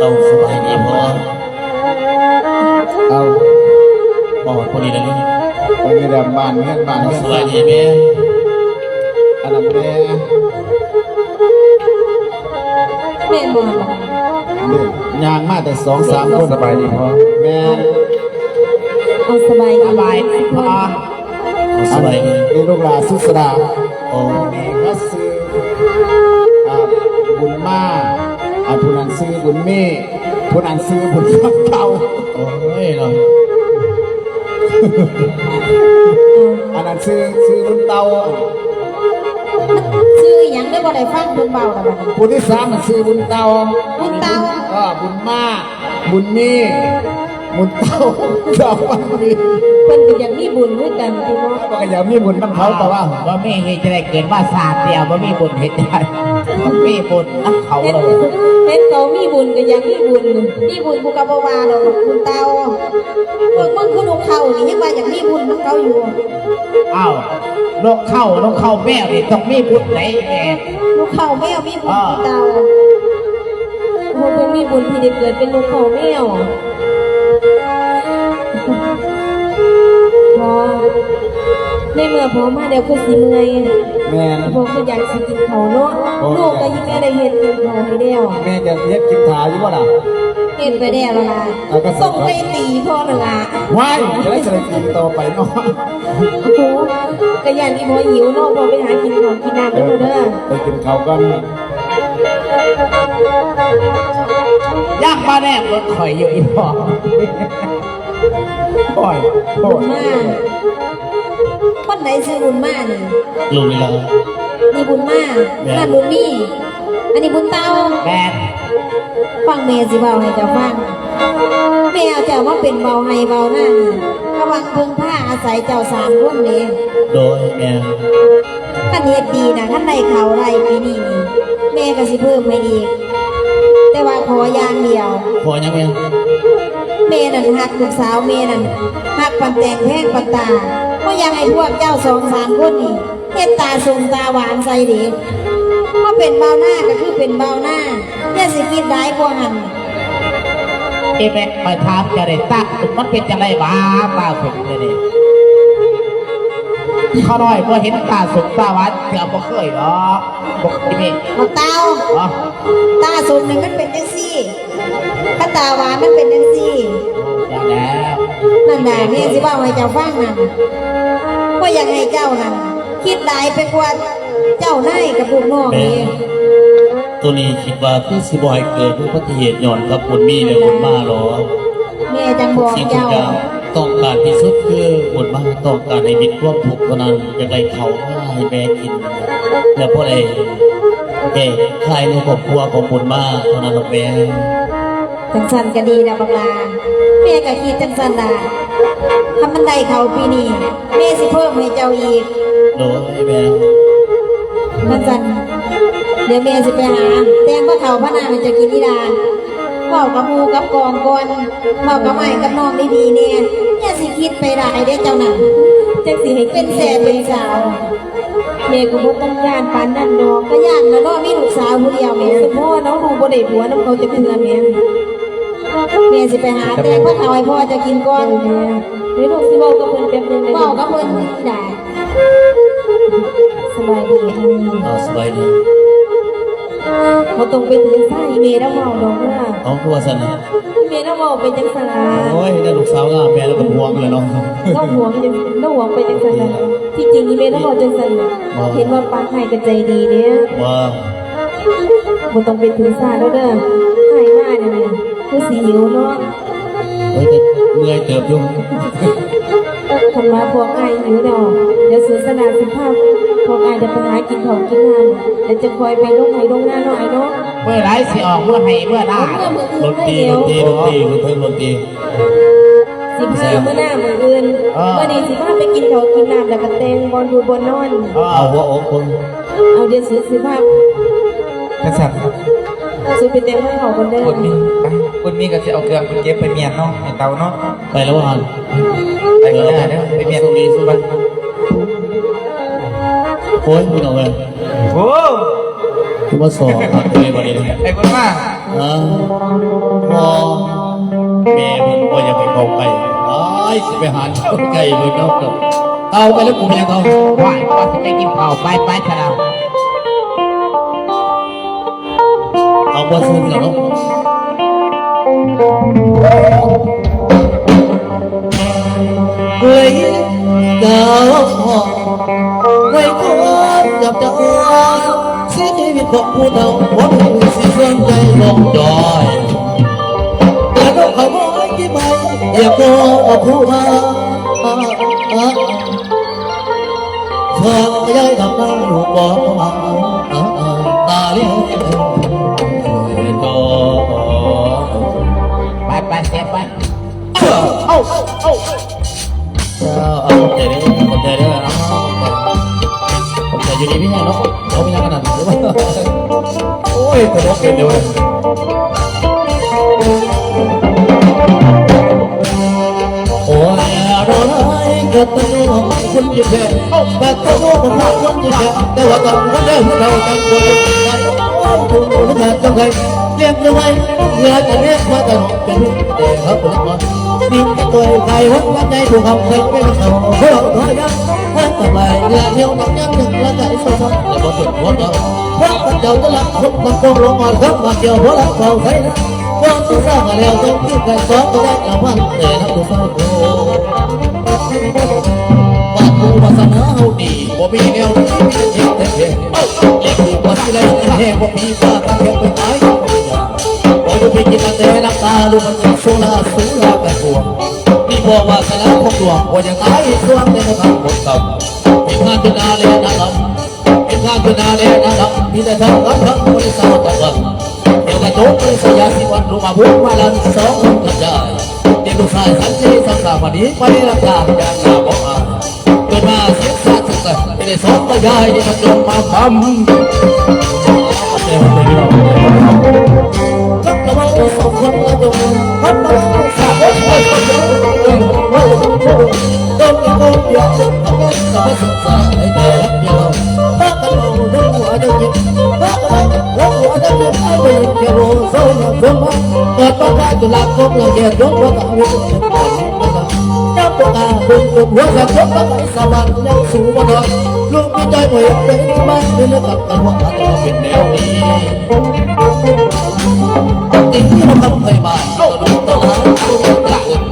ເອົາ ສະບາຍດີພໍ່ ເອົາ ມາຮອດພໍດີແລ້ວນີ້ ໄປແມ່ດຳບ້ານເຮືອນບ້ານເຮືອນ ສະບາຍດີແມ່ ອັນນັ້ນແມ່ ແມ່ນບໍ່? ເດ້ ຍ່າງມາແຕ່ສອງສາມຄົນ ສະບາຍດີພໍ່ ແມ່ນ ເອົາ ສະບາຍດີ ສະບາຍດີພໍ່ ເອົາ ສະບາຍດີ ອັນນີ້ລູກຫຼານສຸດສະດາ ໂອ້ ນີ້ກໍຊື່ ອ່າ ຊື່ບຸນມີ ຜູ້ນັ້ນຊື່ບຸນເຕົາ. ໂອ້ຍເນາະ ອັນນັ້ນຊື່ ຊື່ບຸນເຕົາ. ມັນຊື່ອີ່ຫຍັງເດີ ບໍ່ໄດ້ຟັງເພິ່ນເວົ້າລະບັດນີ້. ຜູ້ທີສາມມັນຊື່ບຸນເຕົາ. ບຸນເຕົາ. ເອີ ບຸນມາ ບຸນມີ ບຸນເຕົາ ເຕົາມັນມີ. ເພິ່ນກໍຢາກມີບຸນຄືກັນຕິເນາະ. ເພິ່ນກໍຢາກມີບຸນນຳເຂົາ ແຕ່ວ່າບໍ່ມີເຮັດຈະໄດ້ ເກີດມາຊາດດຽວ ບໍ່ມີບຸນເຮັດຈະໄດ້ ມີບຸນນຳເຂົາ. ເຫັນ ເຫັນເຂົາມີບຸນກໍຢາກມີບຸນ ມີບຸນກູກໍບໍ່ວ່າດອກ ບຸນເຕົາ. ພວກມຶງຄືນົກເຂົານີ້ ຍັງວ່າຢາກມີບຸນນຳເຂົາຢູ່. ອ້າວ ນົກເຂົາ ນົກເຂົາແມວນີ້ຕ້ອງມີບຸນໃດແມ່. ນົກເຂົາແມວມີບຸນ ເອີ ຄືເຕົາ. ໂອ້ ເພິ່ນມີບຸນທີ່ໄດ້ເກີດເປັນນົກເຂົາແມວ. ພໍ່ ໃນເມື່ອພໍ່ມາແລ້ວຄືຊິເມື່ອຍ. ແມ່ນ. ພໍ່ຄືຢາກຊິກິນເຂົ້າເນາະ. ໂອ້ ລູກກໍຍັງໄດ້ເຮັດກິນເຂົ້າໃຫ້ແລ້ວ. ແມ່ກໍເຮັດກິນຖ້າຢູ່ບໍ່ລະ? ເຮັດໄປແລ້ວລະລະ. ເອົາ ກໍສົ່ງໄປຕີພໍ່ລະລະ. ວ້າຍ ຈະໄດ້ ຈະໄດ້ກິນຕໍ່ໄປເນາະ. ໂອ້ ກະຢ້ານອີ່ພໍ່ຫິວເນາະ. ພໍ່ໄປຫາກິນເຂົ້າກິນນ້ຳເດີລູກເດີ. ເອີ ໄປກິນເຂົ້າກ່ອນ. ຢາກມາແນມລົດຂ້ອຍຢູ່ອີ່ພໍ່. ໂອ້ຍ ໂອ້ຍ ບຸນມາ. ຄົນໃດຊື່ບຸນມານີ້? ລູກນີ້ລະ. ນີ້ບຸນມາ. ແມ່ນ. ນັ້ນບຸນມີ. ອັນນີ້ບຸນເຕົາ. ແມ່ນ. ຟັງແມ່ຊິເວົ້າໃຫ້ເຈົ້າຟັງ. ແມ່ເອົາເຈົ້າມາເປັນເບົາໄຮ່ເບົານານີ້ ກະຫວັງເພິ່ງພາອາໄສເຈົ້າສາມຄົນເດ້. ໂດຍ ແມ່. ຄັນເຮັດດີນະ ຄັນໄດ້ເຂົ້າໄລ່ປີນີ້ນີ້ ແມ່ກະຊິເພີ່ມໃຫ້ອີກ. ແຕ່ວ່າຂໍຢ່າງດຽວ. ຂໍຫຍັງແມ່? ແມ່ນັ້ນຮັກລູກສາວແມ່ນັ້ນ ຮັກປານແຕງແພງປານຕາ. ບໍ່ຢາກໃຫ້ພວກເຈົ້າສອງສາມຄົນນີ້ ເຮັດຕາສົ້ມຕາຫວານໃສ່ເດ້. ມາເປັນບ່າວນາກໍຄືເປັນບ່າວນາ ຢ່າຊິຄິດຫຼາຍກວ່າຫັ້ນ. ອີແມ່ ຂ້ອຍຖາມເຈົ້າເດ້ ຕາ ມັນເປັນຈັ່ງໃດຫວາ ຕາສົມເດນີ້? ຂ້ານ້ອຍບໍ່ເຫັນຕາສົມຕາຫວານເທື່ອ ບໍ່ເຄີຍດອກ ບໍ່ເຄີຍມີ. ບັກເຕົ່າ ຮະ? ຕາສົມນີ້ມັນເປັນຈັ່ງຊີ້. ຄັນຕາຫວານມັນເປັນຈັ່ງຊີ້. ນັ້ນນະ ແມ່ຊິເວົ້າໃຫ້ເຈົ້າຟັງນັ້ນ ບໍ່ຢາກໃຫ້ເຈົ້ານັ້ນຄິດຫຼາຍໄປກວ່າເຈົ້ານາຍກັບລູກນ້ອງເດ້. ໂຕນີ້ຄິດວ່າຄືຊິບໍ່ໃຫ້ເກີດອຸບັດຕິເຫດຍ້ອນກັບບຸນມີ ແລະ ບຸນມາດອກ. ແມ່ຈັ່ງບອກເຈົ້າ ທຸກສິ່ງທຸກຢ່າງຕ້ອງການທີ່ສຸດຄືບຸນມາຕ້ອງການໃຫ້ມິດຄວາມທຸກເທົ່ານັ້ນ ຢາກໄດ້ເຂົ້າມາໃຫ້ແມ່ກິນ ແລະ ພໍໄດ້ແກ້ໄຂໃນຄອບຄົວຂອງບຸນມາເທົ່ານັ້ນດອກແມ່. ຈັ່ງຊັ້ນກະດີລະບັກຫຼາ ແມ່ກະຄິດຈັ່ງຊັ້ນລະ. ຄັນມັນໄດ້ເຂົ້າປີນີ້ ແມ່ຊິເພີ່ມໃຫ້ເຈົ້າອີກ. ໂດຍແມ່. ຄັນຊັ້ນ ດຽວແມ່ຊິໄປຫາແຕ່ງພາເຂົ້າພານ້ຳໃຫ້ເຈົ້າກິນອີ່ຫຼ້າ. ເວົ້າກັບໝູ່ກັບກອງກ່ອນ ເວົ້າກັບອ້າຍກັບນ້ອງດີໆແດ່. ຢ່າຊິຄິດໄປຫຼາຍເດ້ເຈົ້ານັ້ນ ຈັ່ງຊິໃຫ້ເປັນແຊເປັນສາວ. ແມ່ກໍບໍ່ຕ້ອງຢ້ານປານນັ້ນດອກ. ກະຢ້ານລະເນາະ ມີລູກສາວຜູ້ດຽວແໝ່. ສົມພໍເນາະ ລູກບໍ່ໄດ້ຜົວນຳເຂົາຈັກເທື່ອແໝ່. ແມ່ຊິໄປຫາແຕ່ງພາເຂົ້າໃຫ້ພໍ່ເຈົ້າກິນກ່ອນ. ເອີ ແມ່ ດຽວລູກຊິເວົ້າກັບເພິ່ນແປັບໜຶ່ງເດີ. ເວົ້າກັບເພິ່ນໄດ້. ສະບາຍດີ. ເອີ ສະບາຍດີ. ບໍ່ຕ້ອງໄປຖືສາອີ່ແມ່ລາວເວົ້າດອກເດີ. ເອົາ ຄືວ່າຊັ້ນນະ? ແມ່ລາວເວົ້າໄປຈັ່ງຊັ້ນລະ. ໂອ້ຍ ແຕ່ລູກສາວງາມ ແມ່ລາວກໍຫວງແຫຼະເນາະ. ລາວຫວງຈັ່ງ ລາວຫວງໄປຈັ່ງຊັ້ນລະ. ທີ່ຈິງນີ້ແມ່ລາວເວົ້າຈັ່ງຊັ້ນນະ. ເຫັນວ່າປາກໄອ້ກໍໃຈດີເດ້. ບໍ່ ບໍ່ຕ້ອງໄປຖືສາລາວເດີ. ອ້າຍມານີ້ຄືຊິຫິວເນາະ. ໂອ້ຍ ແຕ່ເມື່ອຍເຕີບຢູ່. ຄັນວ່າພວກອ້າຍຫິວແລ້ວ ດຽວສຸສະຫຼາສິພາພວກອ້າຍໄດ້ໄປຫາກິນເຂົ້າກິນນ້ຳ ແລ້ວຈະຄ່ອຍໄປລົງໄຮ່ລົງນາເນາະ ອ້າຍເນາະ. ເມື່ອໃດຊິອອກເມືອໄຮ່ເມືອນາ? ເອີ ເມືອມື້ອື່ນເລີຍ. ດົນຕີ ດົນຕີ ດົນຕີ ເບິ່ງເທິງດົນຕີ. ຊິພາເມືອນາມື້ອື່ນ. ເອີ ມື້ນີ້ຊິພາໄປກິນເຂົ້າກິນນ້ຳ ແລ້ວກໍແຕ່ງບ່ອນຢູ່ບ່ອນນອນ. ເອີ ເອົາຫົວອົກເບິ່ງ. ເອົາ ດຽວສຸຊິພາ ຈັ່ງຊັ້ນ ສຸໄປແຕ່ງພາເຂົ້າກ່ອນເດີ. ບຸນມີ ບຸນມີກໍຊິເອົາເຄື່ອງໄປເກັບໄປມ້ຽນເນາະ ໃຫ້ເຕົ່າເນາະ. ໄປແລ້ວຫັ້ນ. ໄປກໍໄດ້ເດີ ໄປມ້ຽນ. ໂອ້ຍ ພີ່ນ້ອງເອີຍ. ໂອ້ ຄືມາຊອກຄັກເລີຍບັດນີ້. ໄອ້ບຸນມາ. ເອີ ພໍ່ ແມ່ເພິ່ນບໍ່ຢາກໃຫ້ເຂົ້າໃກ້. ອ້າຍ ຊິໄປຫາເຂົ້າໃກ້ເພິ່ນເນາະ. ເອົາໄປແລ້ວ ກູແມ່ນເຂົາ. ວ່າ ວ່າຊິໄປກິນເຂົ້າ ໄປ ໄປຊະລະ. ເອົາ ບໍ່ເຊີນເນາະ. ເຮີ້ຍ ເຈົ້າ ເຮີ້ຍ ຄົນກັບເຈົ້າ ຊີວິດ ຂອງຜູ້ເຖົ້າ ບໍ່ຮູ້ຊິເຊື່ອງໃຈນ້ອງຈ້ອຍ ແຕ່ນ້ອງເຂົາບໍ່ໃຫ້ກິນໃໝ່ ຢາກຂໍຜູ້ມາ ຂໍຍາຍດຳນາລູກບໍ່ມາ ຕາລີ ໄປ ໄປ ແຊບໄປ. ເອົາ ເອົາ ເອົາ ເຈົ້າ ຂອບໃຈເດີ ຂອບໃຈເດີ ເອົາ ຂອບໃຈ ຢູ່ດີມີແຮງເນາະ ເອົາ ມີຫຍັງອັນນັ້ນ ໂອ້ຍ ຕະຫຼົກເປັນຢູ່ເວີຍ ໂອ້ຍ ອາໂດນາຍ ກະຕະໂຍ ຄົນຢູ່ແທ້ ກະຕະໂຍ ຄົນຢູ່ແທ້ ແຕ່ວ່າຕ້ອງຄົນແທ້ ຜູ້ເຖົ້າຈັ່ງຄວນ ໂອ້ຍ ຜູ້ເຖົ້າຈັ່ງໃດ ລຽງເອົາໄວ້ ເພື່ອຈະລ້ຽງມາຕະຫຼອດເປັນລູກແຕ່ເຮົາບໍ່ລະຄອນ ມີແຕ່ຕົວໄກ່ຫົດໃຫຍ່ຜູ້ເຮົາເຄີຍເປັນເຂົາ ເຮົາທອຍຍັງ ເຮົາສະບາຍເຮືອນຮຽວ ມັກຍັງໜຶ່ງລະໃຈສອນ ແຕ່ບໍ່ເຖິງຫົວເຂົາ ພວກເຈົ້າຈະລັກຄົນບາງຄົນລົງມາເຖິງມາກ່ຽວ ບໍ່ລັກເວົ້າໃສ່ນະ ບໍ່ສຸດຊາກະແລ້ວ ຕ້ອງຄືກັນສອງບໍ່ໄດ້ລະວັນ ແຕ່ນຳຜູ້ຊາຍໂກ ວາດໂກວາສະໜາເຮົານີ້ ບໍ່ມີແນວທີ່ຈະເຮັດແທ້ໆ ເອີ ເລກທີ່ວ່າຊິໄດ້ແຮງ ບໍ່ມີວ່າຕັ້ງແຮງໄປຕາຍ ບໍ່ຢູ່ໄປກິນແຕ່ນ້ຳຕາ ລູກມັນຍັງໂຊລາ ໂຊລາກັນຕົວ ມີບໍ່ວາສະໜາຂອງດວງ ບໍ່ຢາກຕາຍສ່ວນແຕ່ທາງຄົນເກົ່າ ເຮັດງານຢູ່ນາແລນາລຳ ເຮັດງານຢູ່ນາແລນາລຳ ມີແຕ່ທາງລັດທາງບໍລິສັດຕະວັນ ດຽວກະໂຈກ ບໍລິສັດຢາສີວັນ ລົງມາບຸກມາລັນ ສອງຄົນກັບຍາຍ ເດັກລູກຊາຍ ສັນເສ ສັງສາມະນີ ໄປຮັບຈ້າງຢ່າງໜ້າບໍ່ອາຍ ເກີດມາເສຍຊາດ ເປັນໄດ້ສອງຕາຍາຍ ທີ່ມັນລົງມາບຳ ຈັກລະວັງສອງຄົນລະດົງ ພັດມາສາໂອ້ຍ ໂອ້ຍ ໂອ້ຍ ໂອ້ຍ ໂອ້ຍ ໂດນອີກຄົນດຽວ ເຈັບກັບສະບັດສົງສານ ໃຫ້ແຕ່ຮັກດຽວ ພາກັນເວົ້າເລື່ອງຫົວເລື່ອງຈິດ ພາກັນເວົ້າເລື່ອງຫົວເລື່ອງຈິດ ໃຫ້ໄປເຫັນແກ່ໂລ ໂຊຍາສົມມາ ເກີດມາກາຍຈຸລາຄົບລະແກ່ຈົນບໍ່ຕາຍ ຍາມບໍ່ຕາຍເບິ່ງຈົນຫົວສະກົດມາໄກສະຫວັນ ຍັງສູ້ບໍ່ຖອຍ ລູກມີໃຈບໍ່ເຫັນເປັນບ້ານ ເປັນເລື່ອງກັບກັນວ່າອາດຈະເປັນແນວນີ້ ຕິດຢູ່ນຳໄທບ້ານ ເຈົ້າລູກເຈົ້າຫຼານ ເຈົ້າລູກເຈົ້າຫຼານ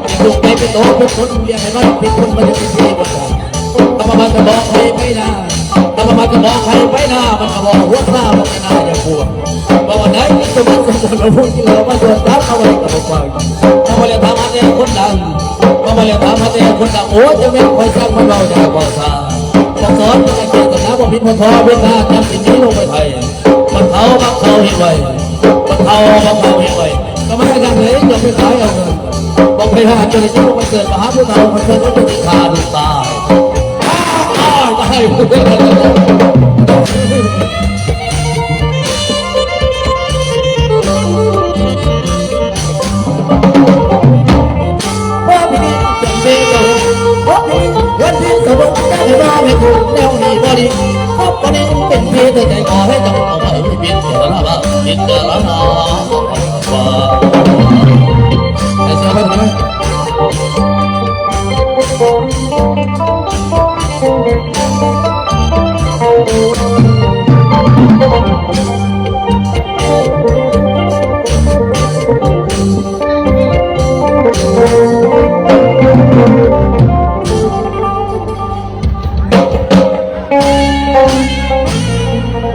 ເປັນລູກໄປເປັນໂຕ ເປັນຄົນລ້ຽງໃຫ້ມັນ ເປັນຄົນມາເປັນເທວະດາ ກຳມະບານກະບອກໃຫ້ໄປນາ ກຳມະບານກະບອກໃຫ້ໄປນາ ມັນກະບອກຫົວຊາ ມັນກະໜ້າຢ່າກວນ ວ່າວັນໃດມີສະໝັກສະບອນມາພູດກິນເຫຼົ້າມາຊວນ ຖາມເອົາໄວ້ກະບໍ່ຟັງ ເຮົາບໍ່ໄດ້ຖາມຫາແຕ່ຄົນດັງ ເຮົາບໍ່ໄດ້ຖາມຫາແຕ່ຄົນດັງ ໂອ້ ຈະແມ່ນຂ້ອຍສັ່ງມັນເວົ້າຢ່າເວົ້າຊາ ບໍ່ສອນມັນກະເຈດຕະນາບໍ່ຜິດ ບໍ່ທໍເວລາຈຳສິນນີ້ລົງໄປໄທ ມັນເຖົ້າບັກເຖົ້າເຮັດໄວ້ ມັນເຖົ້າບັກເຖົ້າເຮັດໄວ້ ກະມາຈາກໃດ ຈະໄປຂາຍເອົາເງິນ ບໍ່ໄປຫາເຈົ້າໜ້າທີ່ ບໍ່ໄປເກີດມາຫາຜູ້ເຖົ້າ ມັນເກີດມາເປັນຂ້າລູກຕາຍ ອ້າວ ຕາຍ ຕາຍ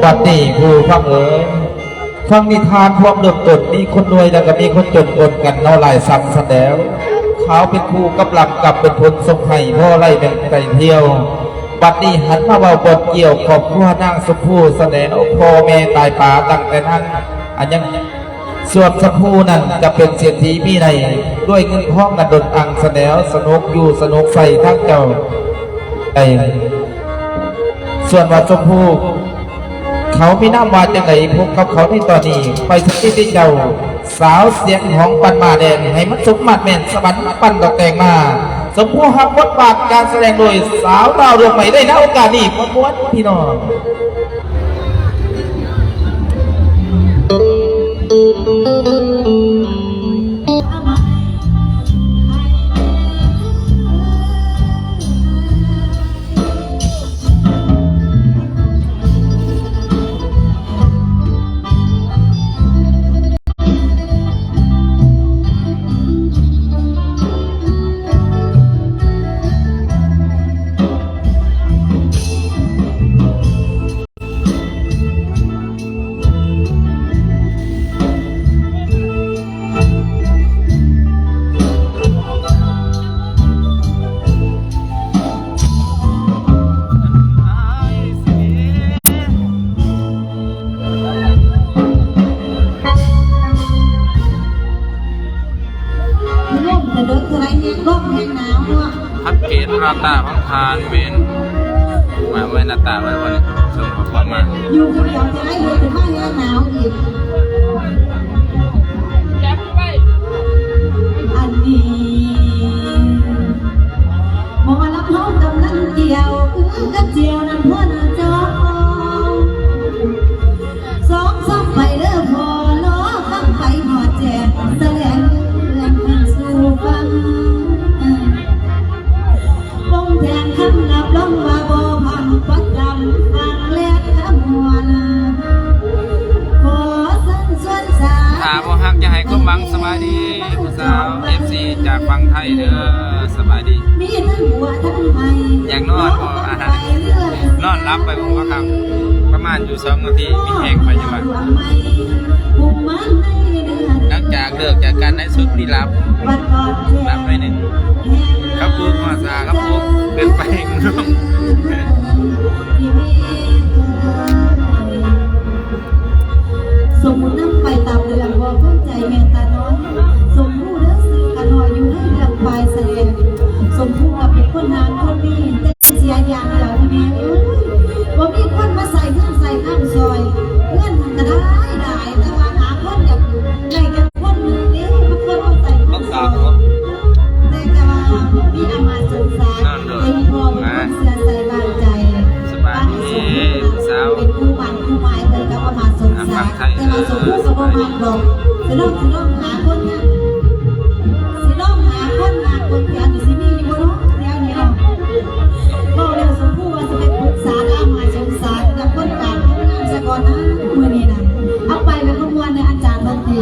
ບັດນີ້ຜູ້ຟັງເອີຍ ຟັງນິທານຄວາມເລີ່ມຕົ້ນ ມີຄົນລວຍແລ້ວກໍມີຄົນຈົນປົນກັນເນາະ ຫຼາຍຊ່ຳຊັ້ນແລ້ວ ຂາວເປັນຄູ່ກັບລຳ ກັບເປັນຜົນສົ່ງໃຫ້ ພໍໄລ່ແບ່ງໄກ່ທ່ຽວ ບັດນີ້ຫັນມາເວົ້າບ່ອນກ່ຽວ ຄອບຄົວນາງຊົມພູຊັ້ນແລ້ວ ພໍ່ແມ່ຕາຍປາຕັ້ງແຕ່ນາງ ອັນຍັງ ສ່ວນຊົມພູນັ້ນຈະເປັນເສດຖີມີໄດ້ ດ້ວຍເງິນທອງນັ້ນລົ້ນອັ່ງຊັ້ນແລ້ວ ສະໜຸກຢູ່ສະໜຸກໃສ່ທາງເຈົ້າໄດ້ ສ່ວນວ່າຊົມພູ ເຂົາມີນາມວ່າຈັ່ງໃດ ພົບກັບເຂົາໃນຕອນນີ້ ໄປສະກິດຕິເຈົ້າ ສາວສຽງຫອງປັນມາແດງ ໃຫ້ມັນສົມມາດແມ່ນ ສະຫວັນປັນດອກແຕງມາ ສົມຜູ້ຮັບບົດບາດການສະແດງໂດຍສາວລາວດວງໃໝ່ ໄດ້ນະໂອກາດນີ້ ມ່ວນໆ ພີ່ນ້ອງ. ເຂດລາຕາຂອງທ່ານແມ່ນ ວ່າໄວ້ລາຕາໄວ້ບໍ່ນີ້ ສົ່ງຂໍ້ຄວາມມາ ຢູ່ຜູ້ດຽວຈະໄດ້ເຮັດໃຫ້ມາແຮງໜາວອີກ ອັນນີ້ ໝໍລຳເຮົາກຳລັງກ່ຽວ ຄືກັບກ່ຽວນຳຫົວໜ້າຈອງ ສອງສາມໄປເດີພໍ່ ລໍຟັງໄປຮອດແຈ້ງ ສະແຫຼງເລື່ອງຂຶ້ນສູ່ຟັງ ປົງແທງຄຳຮັບຮອງວ່າບໍ່ພັງ ປະຈຳຟັງແລະຄຳມ່ວນ ຂໍເຊີນຊວນສາ ຖ້າບໍ່ຮັກຢ່າໃຫ້ຄວາມຫວັງ ສະບາຍດີ ຜູ້ສາວ ເອັຟຊີ ຈາກຝັ່ງໄທເດີ ສະບາຍດີ ມີທັງຫົວທັງໄໝ ຢາກນອນບໍ່ ນອນຫຼັບໄປບໍ່ຄ່ຳ ປະມານຢູ່ສອງນາທີ ມີແຮງໄປຢູ່ວ່າ ຫຼັງຈາກເລີກຈາກການໄລສົດນີ້ຫຼັບ ຫຼັບໜ້ອຍໜຶ່ງ ເຂົາປຸກຮອດສາ ເຂົາປຸກເປັນໄປ ສົມມຸດນຳໄປຕາມເລື່ອງ ບໍ່ສົນໃຈແມ່ນຕານ້ອຍ ສົມຮູ້ເດີຊື່ຂ້ານ້ອຍ ຢູ່ໃນເລື່ອງປາຍສະແດງ ສົມຮູ້ວ່າເປັນຄົນງາມຄົນດີ ແຕ່ເສຍຢ່າງດຽວນີ້ແມ່ເອີຍ ບໍ່ມີຄົນມາໃສ່ເງິນໃສ່ຄຳຊ່ອຍ ເງິນມັນກະໄດ້ຫຼາຍ ແຕ່ວ່າຫາຄົນຢາກໄດ້ຈັກຄົນໜຶ່ງເດ້ ມັນຄົນເອົາໃສ່ຄຳຊ່ອຍ ແຕ່ກະວ່າມີອາມາສົງສານ ເປັນພໍ່ເປັນຄົນເຊື່ອໃສ່ວາງໃຈ ສະບາຍດີຜູ້ສາວ ເປັນຄູ່ໝັ້ນຄູ່ໝາຍເພິ່ນກັບອາມາສົງສານ ແຕ່ວ່າສົມພູກໍບໍ່ມັກດອກ ຊິລອງ ຊິລອງຫາຄົນນະ ຊິລອງຫາຄົນ ຫາຄົນແຖວນີ້ຊິມີຢູ່ບໍ່ເນາະ ແຖວນີ້ເນາະ ເວົ້າແລ້ວສົມພູວ່າຊິໄປປຶກສາອາມາສົງສານກັບຄົນການຄົນງາມຊະກ່ອນນະ ມື້ນີ້ນະ ເອົາໄປແລ້ວກໍມ່ວນເດີອາຈານດອນຕີ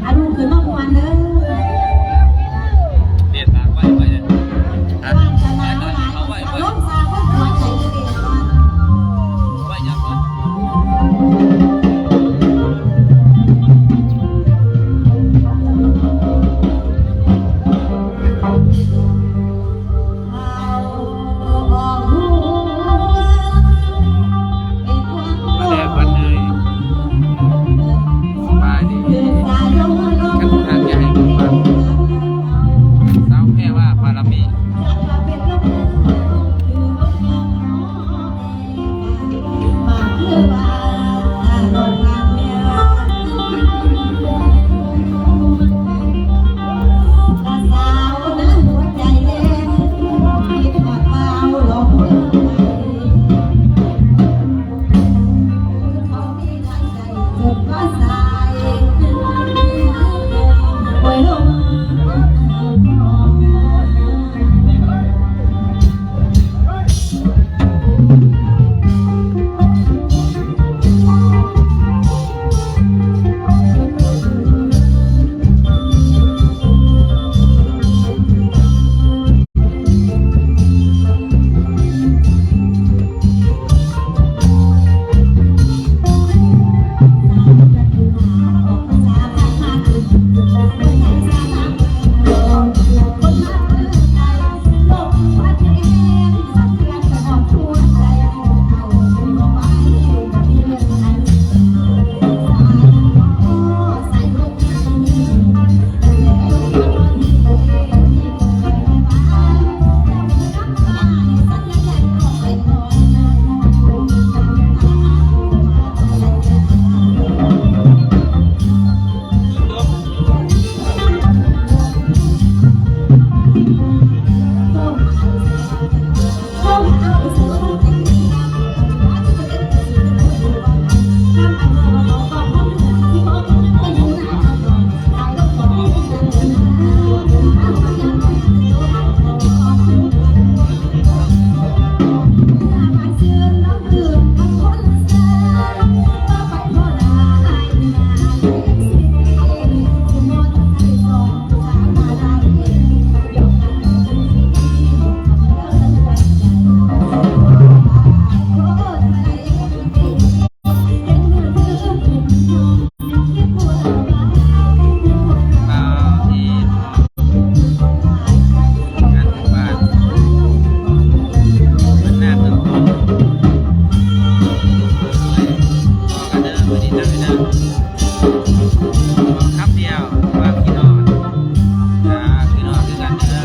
ອາລູກຂຶ້ນມາມ່ວນເດີ ເດດຕາໄວ້ໄວ້ເດີ ຮະ ວາດສະໜາຫຼາຍ ອາລົມຊາຄົນຫົວໃຈເດດກ່ອນ ໄວ້ຢ່າເພິ່ນ ມາແລ້ວວັນເອີຍ ສະບາຍດີ ຄັນທາງໃຫຍ່ ສາວແພວາ ບາລະມີ ຄຳດຽວວ່າ ພີ່ນ້ອງ ອ່າ ພີ່ນ້ອງຄືກັນເດີ.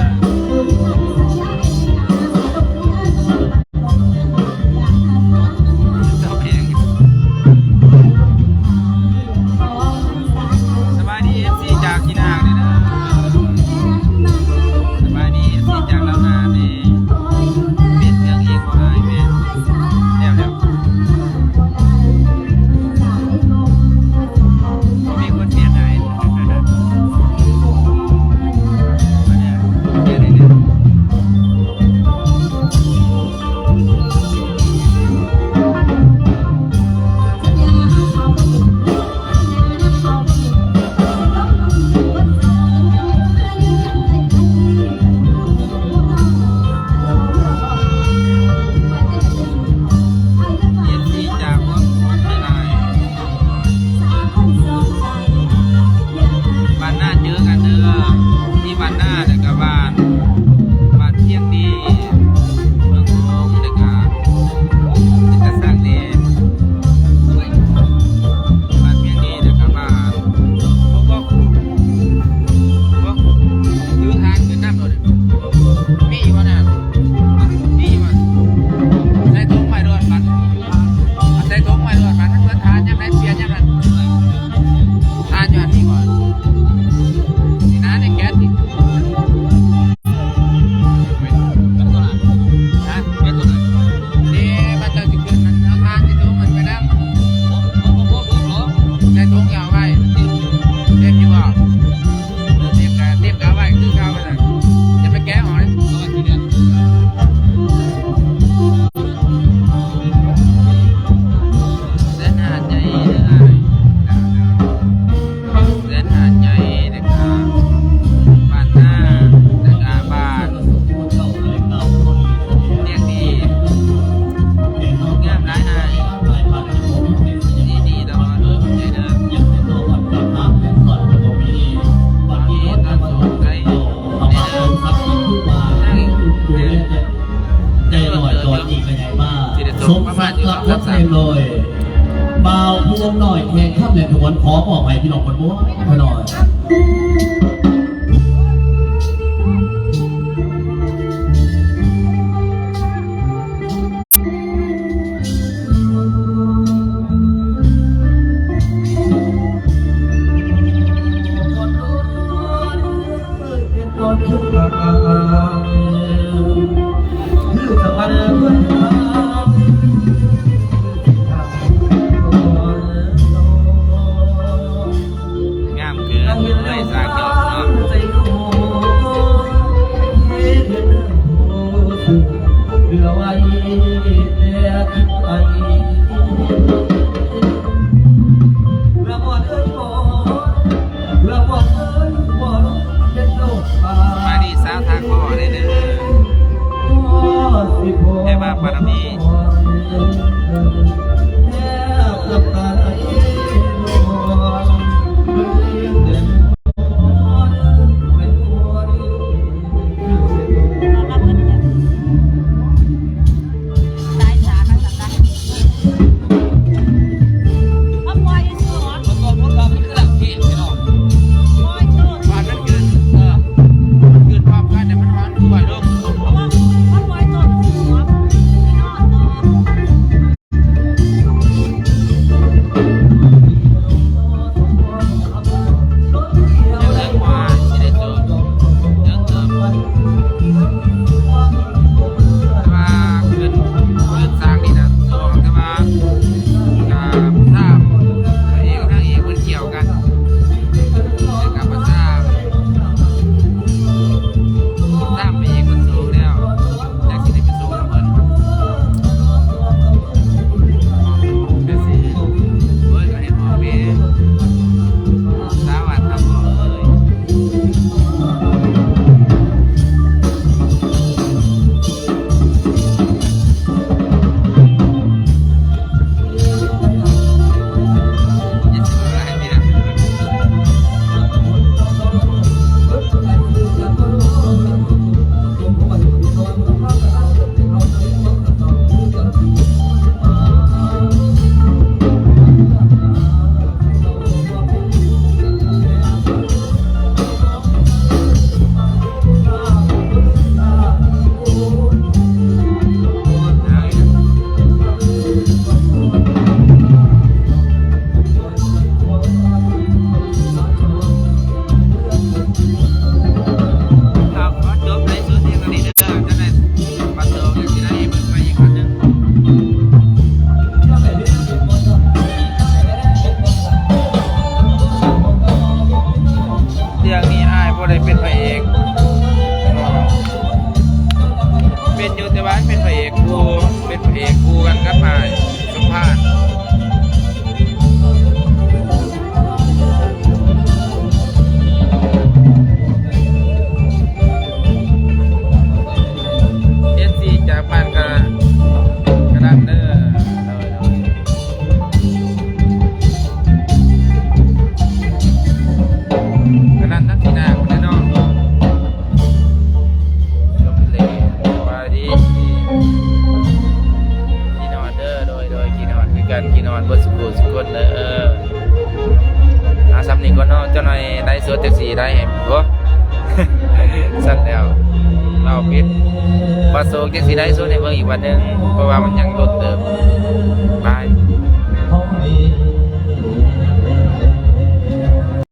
ໂດຍ ບ່າວພວງນ້ອຍ ແຂກຄຳແລະຂະບວນ ຂໍມອບໃຫ້ພີ່ນ້ອງເພິ່ນບໍ່ ຂ້ານ້ອຍ. ງາມເກີນເລີຍ ສາວເຈົ້າເນາະ. ສະບາຍດີສາວທ່າຂໍ້ເດີ ແມ່ວ່າປາລະມີ ແຕ່ວ່າຂຶ້ນ ຂຶ້ນສາກນີ້ນະ ສອງ ແຕ່ວ່າ ອ່າ ສາມ ພະເອກກັບນາງເອກເພິ່ນກ່ຽວກັນ ແຕ່ກໍບໍ່ສາມ ສາມ ພະເອກເພິ່ນສອງແລ້ວ ຈັກຊິໄດ້ໄປສອງນຳເພິ່ນ. ເລື່ອງນີ້ອ້າຍບໍ່ໄດ້ເປັນພະເອກ ເປັນຢູ່ ແຕ່ວ່າເປັນພະເອກຄູ່ ເປັນພະເອກຄູ່ກັນກັບອ້າຍສົມພານ. ເອັຟຊີຈາກບ້ານກະ ກະດັງເດີ ໂດຍ ໂດຍ ກະດັງທັງສີ່ໜ້າພຸ້ນແຫຼະເນາະ. ສະບາຍດີ ພີ່ນ້ອງເດີ ໂດຍ ໂດຍ ຂີ້ຮອດຄືກັນ ຂີ້ຮອດເບິດສູ່ຜູ້ສູ່ຄົນເດີ. ອ່າ ສ່ຳນີ້ກ່ອນເນາະ ຈັກໜ່ອຍໄລຟ໌ສົດຈັ່ງຊິໄດ້ໃຫ້ ໂອ້ ຊັ້ນແລ້ວ ເວົ້າຜິດ ບໍ່ໂສກຈັ່ງຊິໄລຟ໌ສົດໃຫ້ເບິ່ງອີກວັນໜຶ່ງ ເພາະວ່າມັນຍັງດົນເຕີບ ບາຍ.